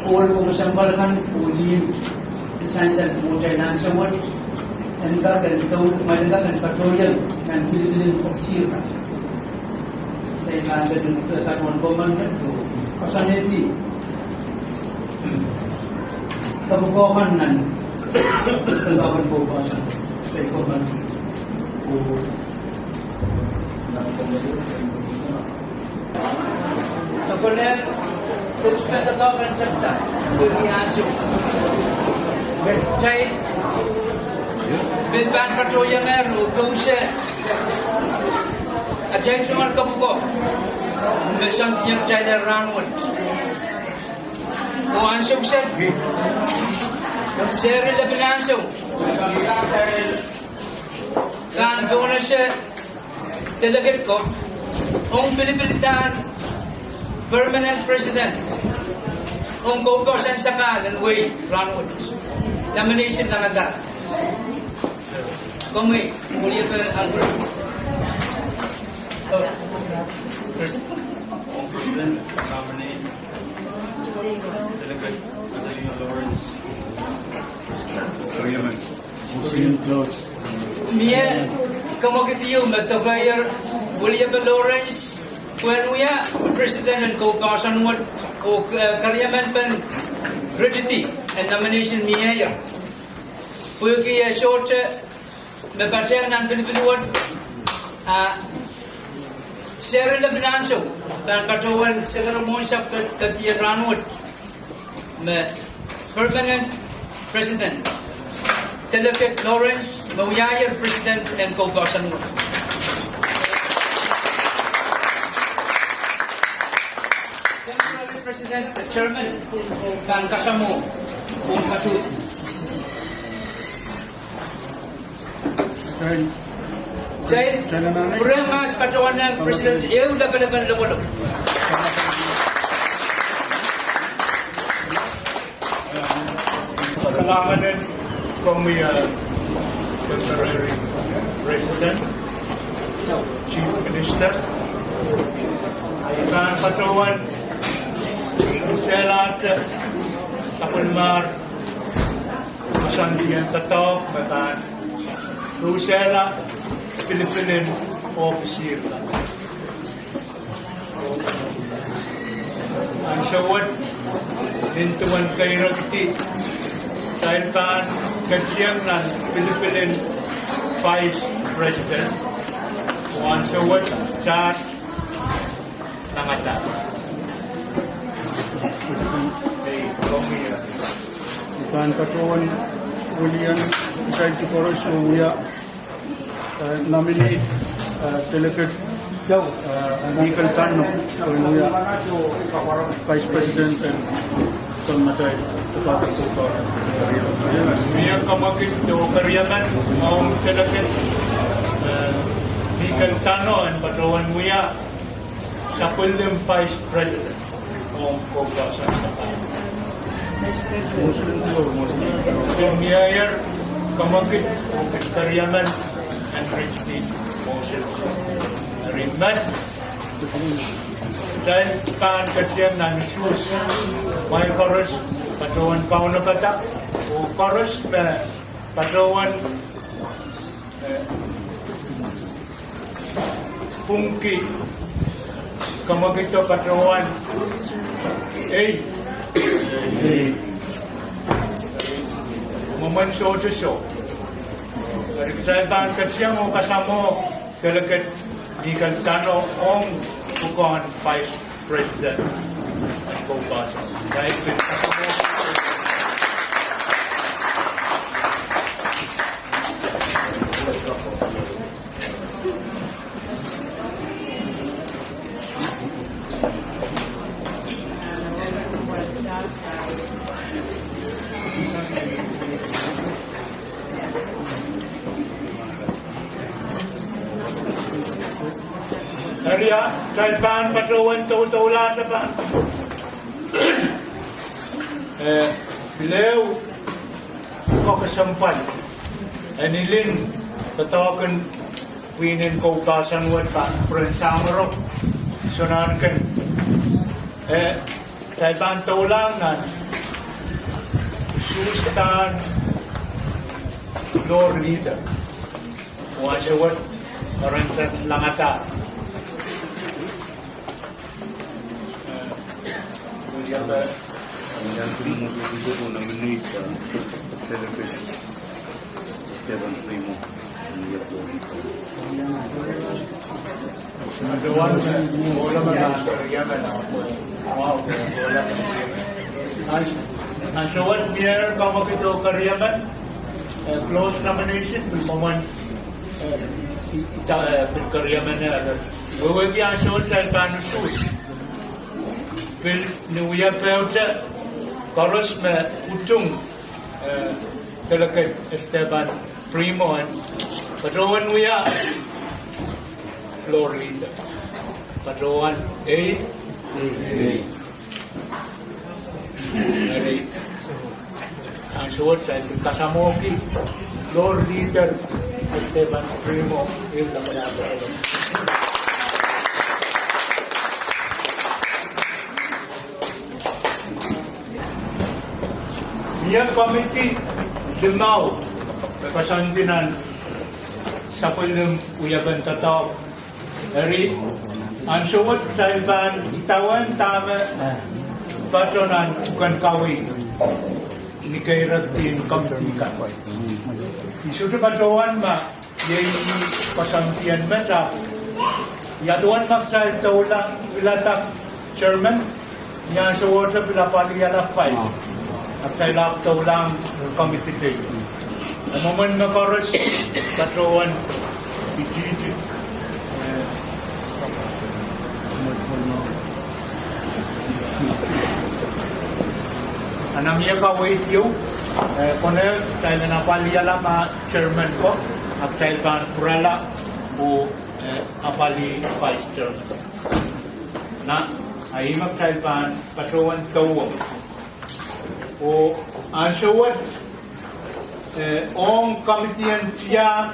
ohl ko kesempwal kan, oh lih, sansal mwohtail ansou wet, en kak en doula, mwein en kak en patohieng nan pilipil en koksir kan. Kitail pahn ketin, eh, patohwan komour kan, oh koasoanehdi kapokon nan, kapokon koasoan, kitail komour. Oh Dokole, kousoan doadoahk en tepda, kitail ansou. Kitail pil pahn patohiengehr oh koasoia atail tungoal kapokon me soangen kitail en rahnwet. Oh ansou kiset. Seri lepin ansou. Kan dohnese delegate ko ong pilipil en permanent president ong koukousoan sapahl en wehi rahnwet. Nomination langada. Komwi, weliepe Albert. Oh. President, nominee, Delegate Adelina Lawrence. Mie kemwekid ieu me dokedoke William Lawrence pwehn wia president en kou poahsoan wet oh, eh, keriemen pen Richard en nomination mie. Pwehki e sohte me patehng nan pilipil wet, a Seri Lepin Ansou pahn patohwan sekeremwonsap ke-, kehdi en rahnwet me permanent president, Delegate Lawrence, me wiahier president en kou poahsoan wet. Temporary president, chairman, pahn kasamwo, pahn patohwan. Kitail, kitail, pwurehng mahs patohwan nan president ehu lapalap en lokolok. Kalahngan en komwi, eh, temporary president, chief minister, ahi pahn patohwan sehlahte sapwellimar koasoandi en doadoahk me pahn rusehla pilipil en ohpis kan. Ansou wet, nin duwen keirekidi, kitail pahn ketieng nan pilipil en vice president. Oh ansou wet, kitail langada. Ei, komwi, eh, I pahn patohwan welien kitail koaros oh wia, eh, nominate, eh, Delegate, eh, Michael Tano, oh wia Vice President en Sounatail Department of Foreign Affairs. Mie kemwekid oh keriemen ong Delegate, eh, Michael Tano en patohwan wia sapwellime Vice President ong kou poahsoan sapahl. Mieier kemwekid oh keriemen en Richard Moses. Eri met, kitail pahn ketieng nan usuhs, mwail koaros patohwan kaunopada, oh koaros me patohwan, eh, pwungki kemwekido patohwan ei, mwomwen sohte soh. Eri kitail pahn ketieng oh kasamwo Delegate Michael Tano ong pwukoahn Vice President en kou poahsoan. Kitail pil kasamwo. Eri a, kitail pahn patohwan doudoulahte pahn, eh, pil ehu kesempwal en ilin doadoahk en pwihn en kou poahsoan wet pahn pwurehng samworo. Soangen, eh, kitail pahn doulahng nan usuhs kan floor leader. Oh ansou wet, ren kitail langada. Ansou wet mie kemwekid oh keriemen, eh, close nomination, pil mwomwen, eh, i-, ida, eh, pil keriemen, eh, wehwehki ansou wet kitail pahn usuhs. Pil ni wia pehute, koaros me utung, eh, Delegate Esteban Primo en patohwan wia floor leader. Patohwan ei. Ei. Eri, ansou wet kitail kasamwohki floor leader Esteban Primo, ehu lapalap. Mie komiti Limau, me koasoandi nan sapwellime wiepen doadoahk. Eri, ansou wet kitail pahn idawehn dahme patohwan nan pwuken kaweid ni keirek en komiti kan. I sohte patohwan ma iei koasoandien met, ahpw ia duwen ma kitail doula, pilada chairman, ni ansou wet pil apwalihala vice, ahpw kitail ahpw doulahng komiti teikan. Mwomwen me koaros patohwan itiiti. A nan mie kaweid ieu, eh, konehng kitail en apwalihala ma chairman ko, ahpw kitail pahn pwurala oh, eh, apwalih vice chairman. Na, a ih me kitail pahn patohwan doula. Oh ansou wet, eh, ong komitien tiahk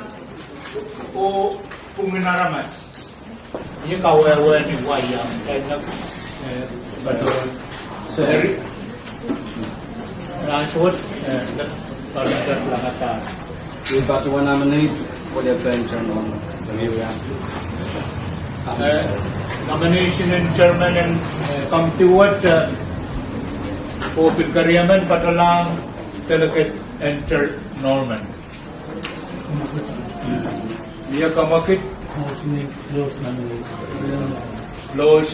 oh pwungin aramas. Ie kawehwe ni wai iang, kitail en, eh, patohwan. Seri. Ansou wet, eh, patohwan langada. Ie patohwan nominate, weliepene chairman. Eh, nomination en chairman en, eh, komiti wet, eh, oh pil keriemen patohlahng Delegate Enter Norman. Ie kamwakid. Close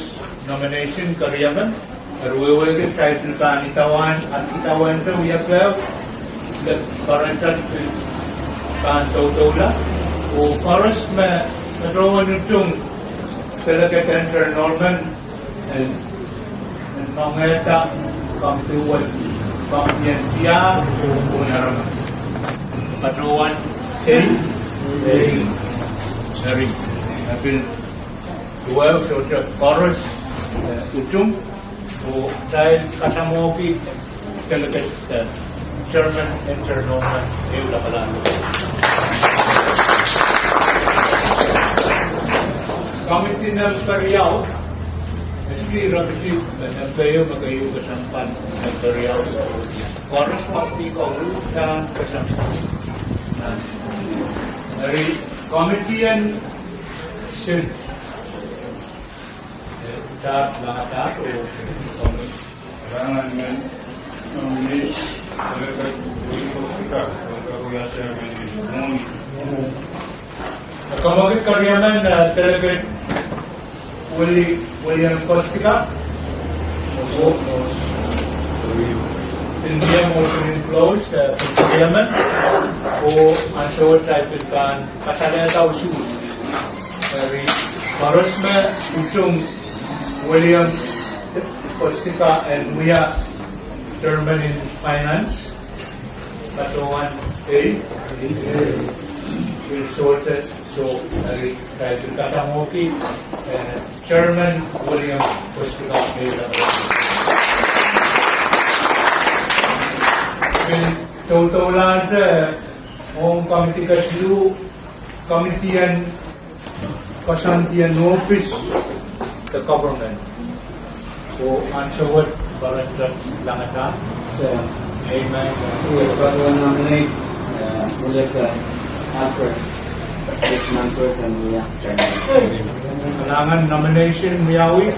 nomination keriemen. Eri wehwehki kitail pil pahn idawehn, a idawehn te wiepe, de parental pil pahn doudoula. Oh koaros me patohwan utung Delegate Enter Norman en, en mengehda komiti wet, komitien tiahk oh pwungin aramas. Patohwan ei, ei, eri, a pil duwe, sohte koaros, eh, utung, oh kitail kasamwohki Delegate, eh, chairman Enter Norman, eh, ehu lapalap. Komiti nan keriau, esti rapiti, eh, nan keieu me keieu kesempwal nan keriau. Koaros me pil kohruhda kesempwal. Eri komitien sin. Eh, Dad Langadahr, oh, Somi. Rangan men, Somi, Delegate Willie Kostika, oh, Delegate Willie Kostika. Kamwakid keriemen, eh, Delegate Willie, William Kostika. Pil mie motion en close, eh, keriemen. Oh ansou wet kitail pahn kasalehda usuhs. Eri, koaros me utung William Kostika en wia chairman en finance, patohwan ei, pil sohte, so, eri, kitail pil kasamwohki, eh, chairman William Kostika, eh, pil doudoulahr, eh, ong komiti kesiluh, komitien koasoandien ohpis de government. Oh ansou wet, Barentret Langadahr. Sir. Amen. Ie patohwan nominate, eh, William Albert, Jason Albert, en wia chairman. Kalahngan nomination wiawi,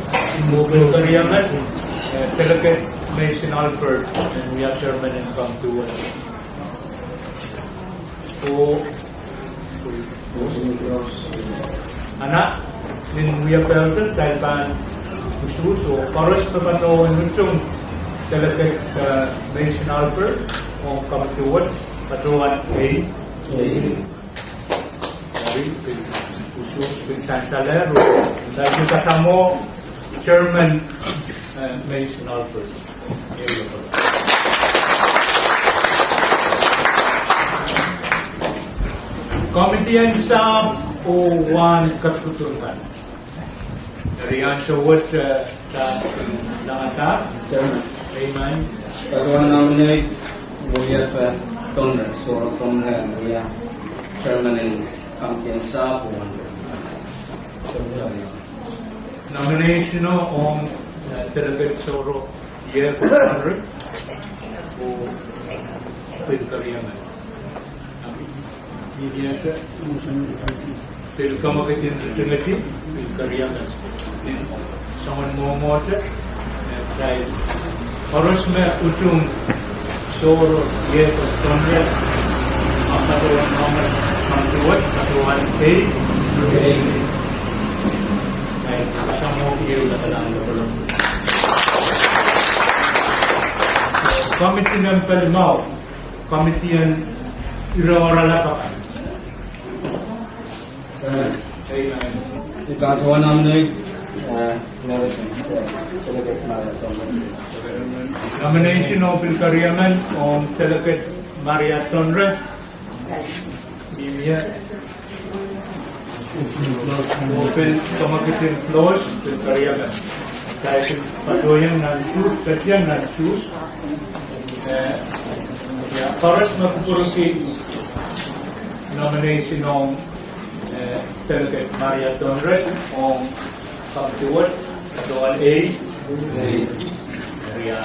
oh pil keriemen, eh, Delegate Mason Albert, en wia chairman en komiti wet. Oh, a nan mie wiepe, kitail pahn usuhs, oh koaros me patohwan utung Delegate, eh, Mason Albert ong komiti wet, patohwan ei. Ei. Eri, pil usuhs pil sansalehr, oh kitail pil kasamwo chairman, eh, Mason Albert. Komitien sahpw oh wahn ketikihong kan. Eri ansou wet, eh, Dad Langadahr. Chairman. Amen. Patohwan nominate William Conrad, Sohro Conrad, wia chairman en komitien sahpw oh wahn. Nomination o ong, eh, Delegate Sohro Conrad, oh pil keriemen. Mihmiehte, pil kamwekid en rittingedi, pil keriaun, pil soangen mwomwohte, eh, kitail koaros me utung sohro iet oh soangen, ma patohwan nohmal, patohwan, patohwan ei, ei. Kitail kasamwo ieu lapalap. Komiti nan pali mwahu, komiti en ire oaralap akan. Amen. I patohwan nominate, eh, Delegate Maria Tonre. Nomination oh pil keriaun ong Delegate Maria Tonre. Mihmi ie? Oh pil kamwekid en close, pil keriaun. Kitail patohieng nan sus, ketieng nan sus. Eh, ia koaros me kupwurki nomination ong eh, Delegate Maria Tonre ong komiti wet, patohwan ei, ei. Eri ia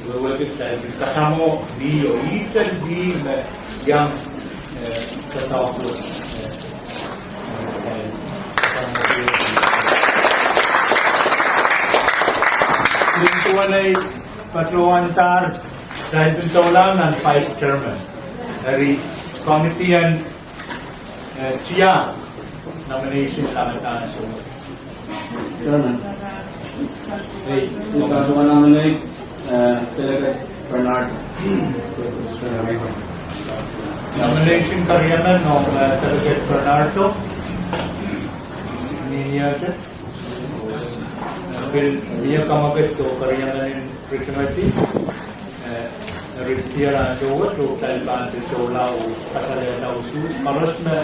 wehwehki kitail kasamwo ni oh ihte ni me iang, eh, kasamwo, eh, eh, patohwan ei, patohwan dahr, kitail pil doula nan vice chairman. Eri komiti en eh, tiahk, nomination langada ansou wet. Chairman. Ei, I patohwan nominate, eh, Delegate Bernardo. Nomination keriaun ong, eh, Delegate Bernardo. Mihmi ie? Pil mie kamwekid oh keriaun en rittingedi, eh, rittier ansou wet oh kitail pahn pil doula oh kasalehda usuhs. Koaros me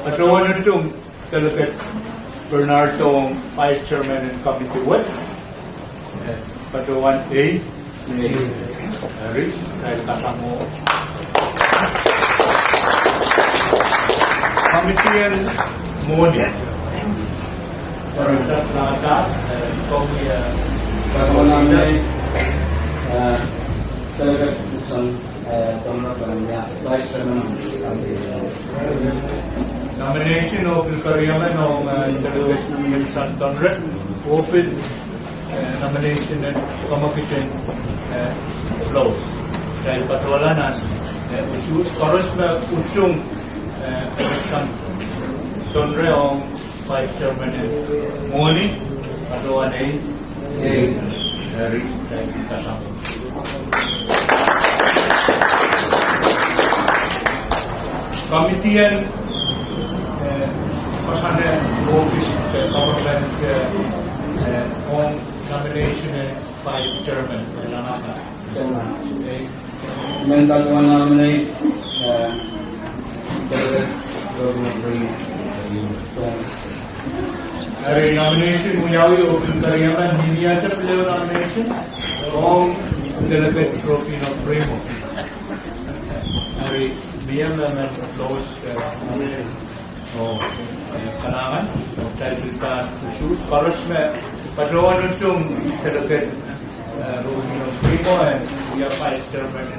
patohwan utung Delegate Bernardo ong vice chairman en komiti wet, eh, patohwan ei, ei. Eri, kitail kasamwo. Komiti en mwohni. Patohwan nominate, eh, Delegate Nixon, eh, Tonre, patohwan ia vice chairman. Nomination oh pil keriaun ong, eh, Delegate Nixon Tonre. Oh pil eh, nomination en kamwekid en, eh, close. Kitail patohla nan, eh, usuhs. Koaros me utung, eh, Nixon Tonre ong vice chairman en mwohni, patohwan ei, ei. Eri, kitail kasamwo. Komiti en, eh, koasoane ohpis, eh, government, eh, eh, ong nomination en vice chairman, eh, langada. Chairman. Eh. I men patohwan nominate, eh, Delegate Robin Primo. Eri nomination wiawi oh pil keriaun, mihmi ie pil ehu nomination ong Delegate Rufino Primo. Eri mie me men close, eh, nomination. Oh, eh, kalahngan, oh, kitail pahn usuhs, koaros me patohwan utung Delegate, eh, Rufino Primo, eh, ia vice chairman en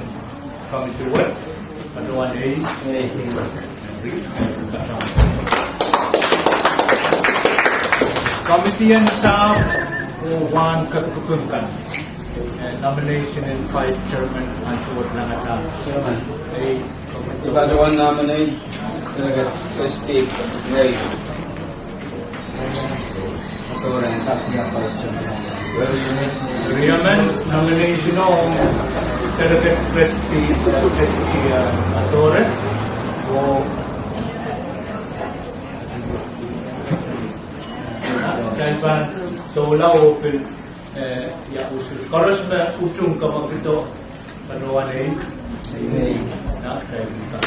komiti wet, patohwan ei, ei. Komiti en sahpw oh wahn kepikipik kan. Eh, nomination en vice chairman ansou wet langada. Chairman. Ei. I patohwan nominate, eh, Christy Ray. Eri I men nomination ong Delegate Christy, Christy, eh, Atore. Oh, kitail pahn doula oh pil, eh, ia usuhs. Koaros me utung kamwekido, patohwan ei, ei. Nan kitail pahn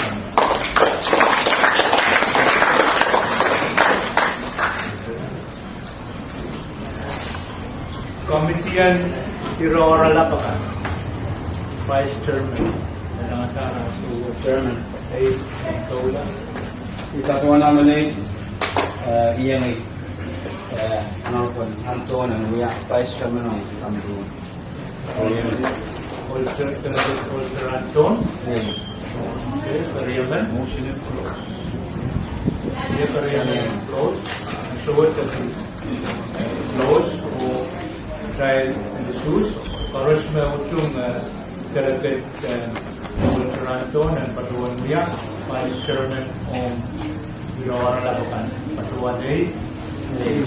Komiti en ire oaralap akan. Vice Chairman. Chairman. Ei, doula. I patohwan nominate, eh, Ieng, eh, Honorable Anton en wia Vice Chairman ong komiti. Holter, Holter Anton. Ei. Okay, Riemen. Motion en close. Ia keriau en close, ansou wet kitail close, oh kitail en close, koaros me utung, eh, delegate, eh, Toronto, nan patohwan wia, vice chairman, ong ire oaralap akan, patohwan ei, ei.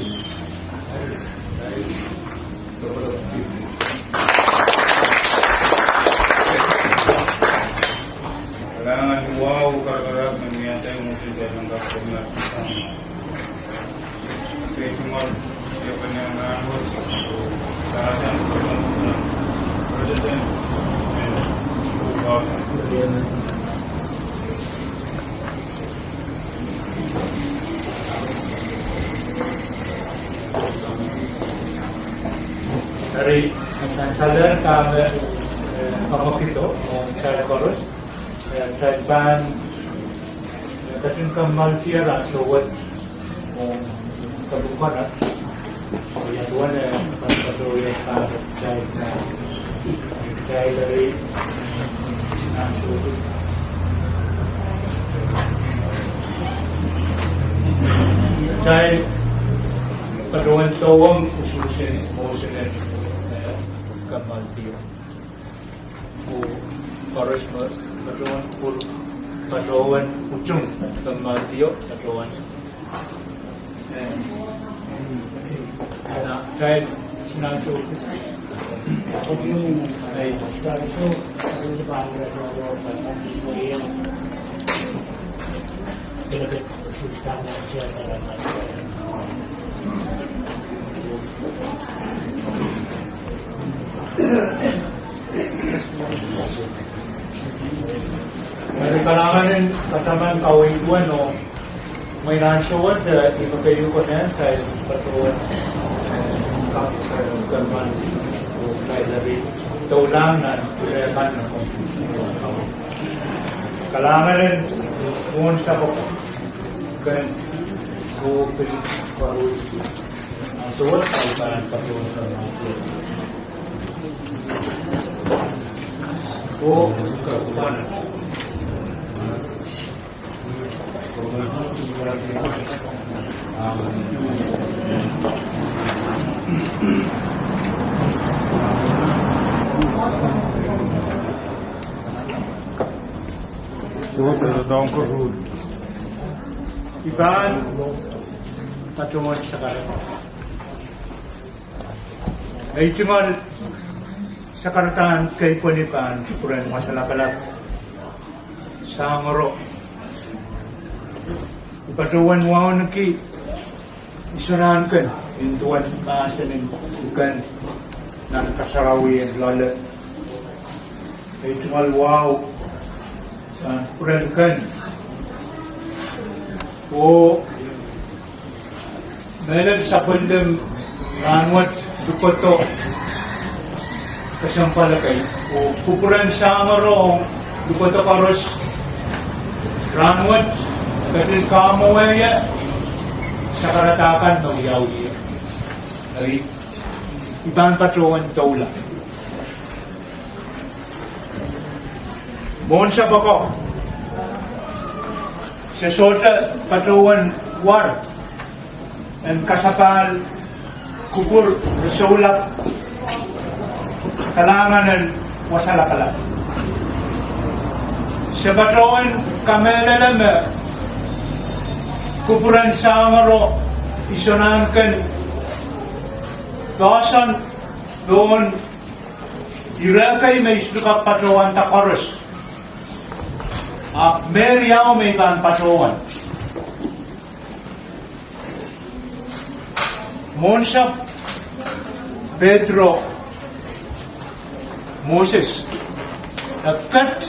Kalahngan, wahu, karakarahk me mie atail mwurin kalahngan kepina. Kei tungoal, kepina nan wet, kalahngan, kepina, President, and Eri, nan sansal en dahme, eh, kamwakido, oh kitail koaros, eh, kitail pahn, eh, ketin kammaltier ansou wet, oh, kapwukono. Ia duwen, eh, patohwan, eh, pahn kitail, eh, kitail eri, ansou wet. Kitail patohwan dohwong usuhsen, usuhsen, eh, kammaltier. Oh koaros me patohwan, patohwan utung kammaltier, patohwan. Eh, na, kitail, sinan so. Eri kalahngan en kataman kaweid wet, oh mwein ansou wet, eh, I pil keieu konehng, kitail patohwan, eh, kak, eh, kempan, oh kitail eri doulahng nan, eh, kan nan. Kalahngan en mwohn sapwoko. Ken, oh, pil, patohwan. Ansou wet, kitail pahn patohwan. Oh, kapwukono. I pahn patohwan sakarada. Ei tungoal sakaradahn keipweni pahn kupwuren wasa lapalap. Samworo. I patohwan wauneki Isonahnken, nin duwen mahsen en Ken nan kasarawi en loale. Ei tungoal wahu, sang kupwuren Ken. Oh mehlel sapwellime rahnwet lukodo kesempwal kei, oh kupwuren Samworo lukodo koaros rahnwet ketin kamweie sakarada kan me wiawi. Eri, I pahn patohwan doula. Mwohn sapwoko, se sohte patohwan war en kasapahl kupwur resoulap kalahngan en wasa lapalap. Se patohwan kamehlele me kupwuren Samworo Isonahnken poahsoan pohn ire kei me I sohte kak patohwanda koaros. Ahpw me riau me I pahn patohwan. Mwohnsapw Pedro Moses, e ket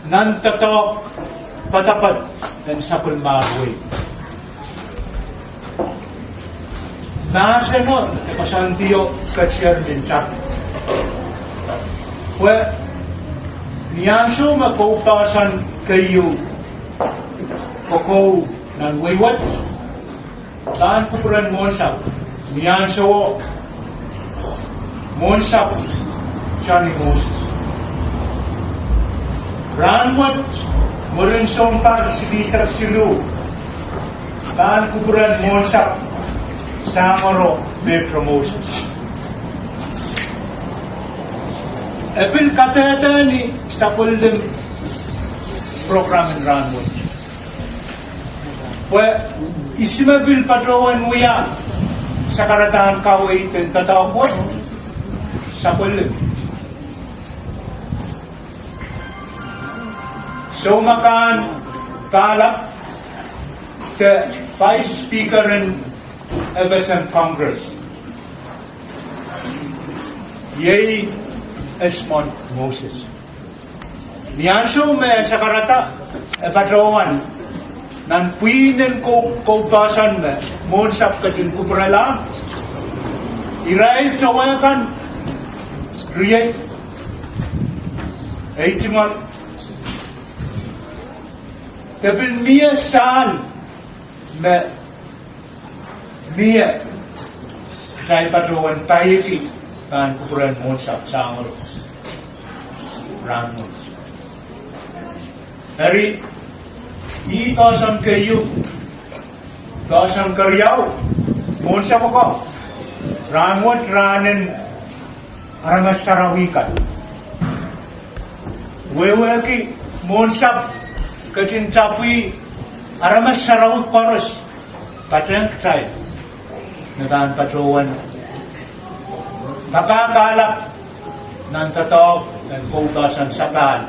nan doadoahk poadoapoad en sapwellimomwi wehi. Mahseno e koasoandio ketier nin tapio. Pwe ni ansou me kou poahsoan keieu kokou nan wehi wet, pahn kupwuren Mwohnsapw ni ansowo, Mwohnsapw Johnny Moses. Rahnwet, mwurin sounpar silihsek siluh, Pahn kupwuren Mwohnsapw Samworo Metro Moses. E pil kadehde ni sapwellimen program en rahnwet. Pwe ihs me pil patohwan wia sakaradahn kaweid en doadoahk wet, sapwellime. Soumakahn Pahlap, the Vice Speaker en FSM Congress, iei Esmond Moses. Ni ansou me e sakarada, e patohwan nan pwihn en kou, kou poahsoan me Mwohnsapw ketin kupwurala, irail towe kan riei, ei tungoal, de pil mie sahl me mie kitail patohwan paieki pahn kupwuren Mwohnsapw Samworo rahnwet. Eri, ih poahsoan keieu, poahsoan keriau, Mwohnsapw oko, rahnwet rahnen aramas sarawi kan. Wehwehki Mwohnsapw ketin tapwih aramas sarawi koaros, patehng kitail me pahn patohwan papah kahlap nan doadoahk en kou poahsoan sapahl.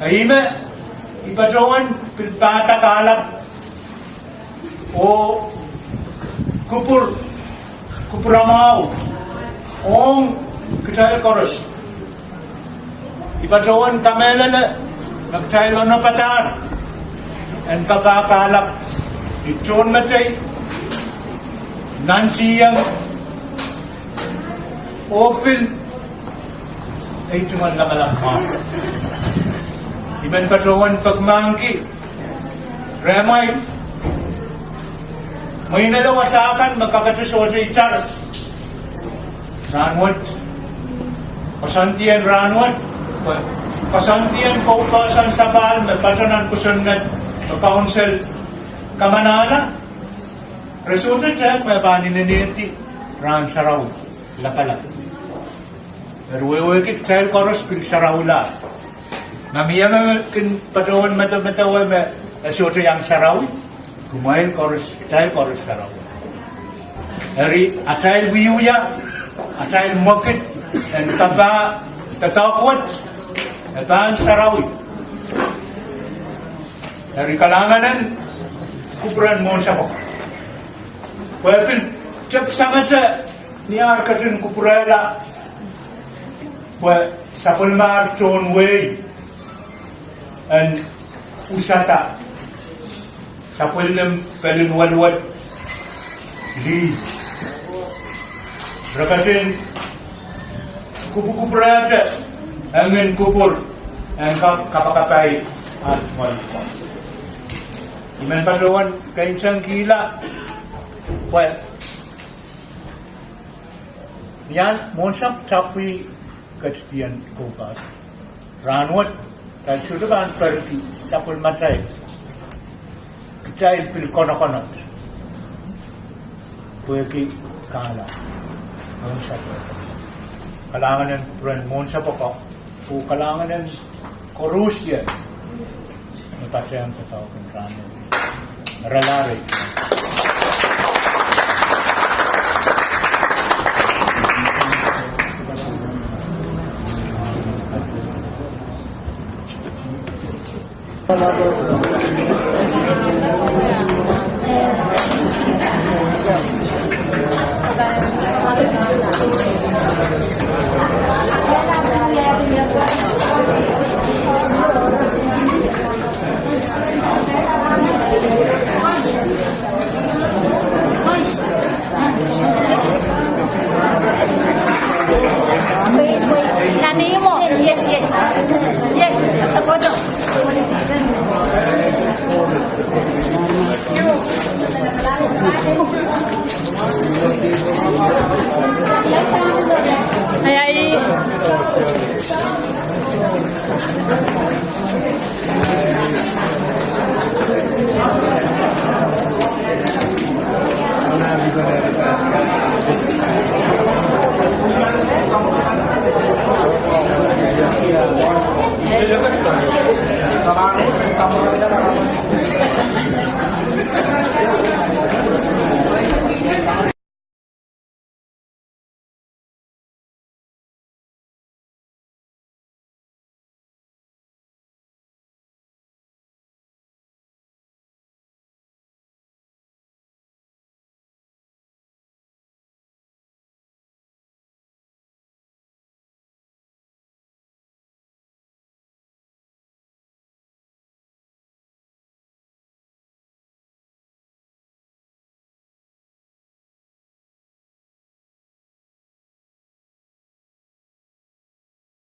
Ih me I patohwan pil pahda kahlap oh kupwur, kupwuramwahu ong kitail koaros. I patohwan kamehlele me kitail onopadahr en papah kahlap ni tohnmetei, nantihong, oh pil ei tungoal lamalam mwahu. I men patohwan pekimahkki rehmwail mwein ele wasa kan me kakete sohte itar rahnwet, koasoandien rahnwet, pwe koasoandien kou poahsoan sapahl me patohwan kosonned me council kamanahla, re sohte tehk me pahn inenehdi rahn sarawi lapalap. Eri wehwehki kitail koaros pil sarawihlahr. Ma mie me kin patohwan medemedewe me e sohte iang sarawi, kumwail koaros, kitail koaros sarawi. Eri atail wiewia, atail mwekid en papah doadoahk wet, e pahn sarawi. Eri kalahngan en kupwuren Mwohnsapw oko, pwe pil tepsangete ni ar ketin kupwurehla pwe sapwellimar tohn wehi en usada sapwellime pelin welwel lih. Re ketin kupwukupwurehte engin kupwur en kak kapakapai at mwalikon. I men patohwan keinsang kihla pwe ni ahn Mwohnsapw tapwih ketidien kou poahsoan rahnwet, kitail sohte pahn perki sapwellimatail, kitail pil konokonot pwehki kahlap. Mwohnsapw, kalahngan en kupwuren Mwohnsapw oko, oh kalahngan en koarusie me patehng doadoahk en rahnwet. Ralari.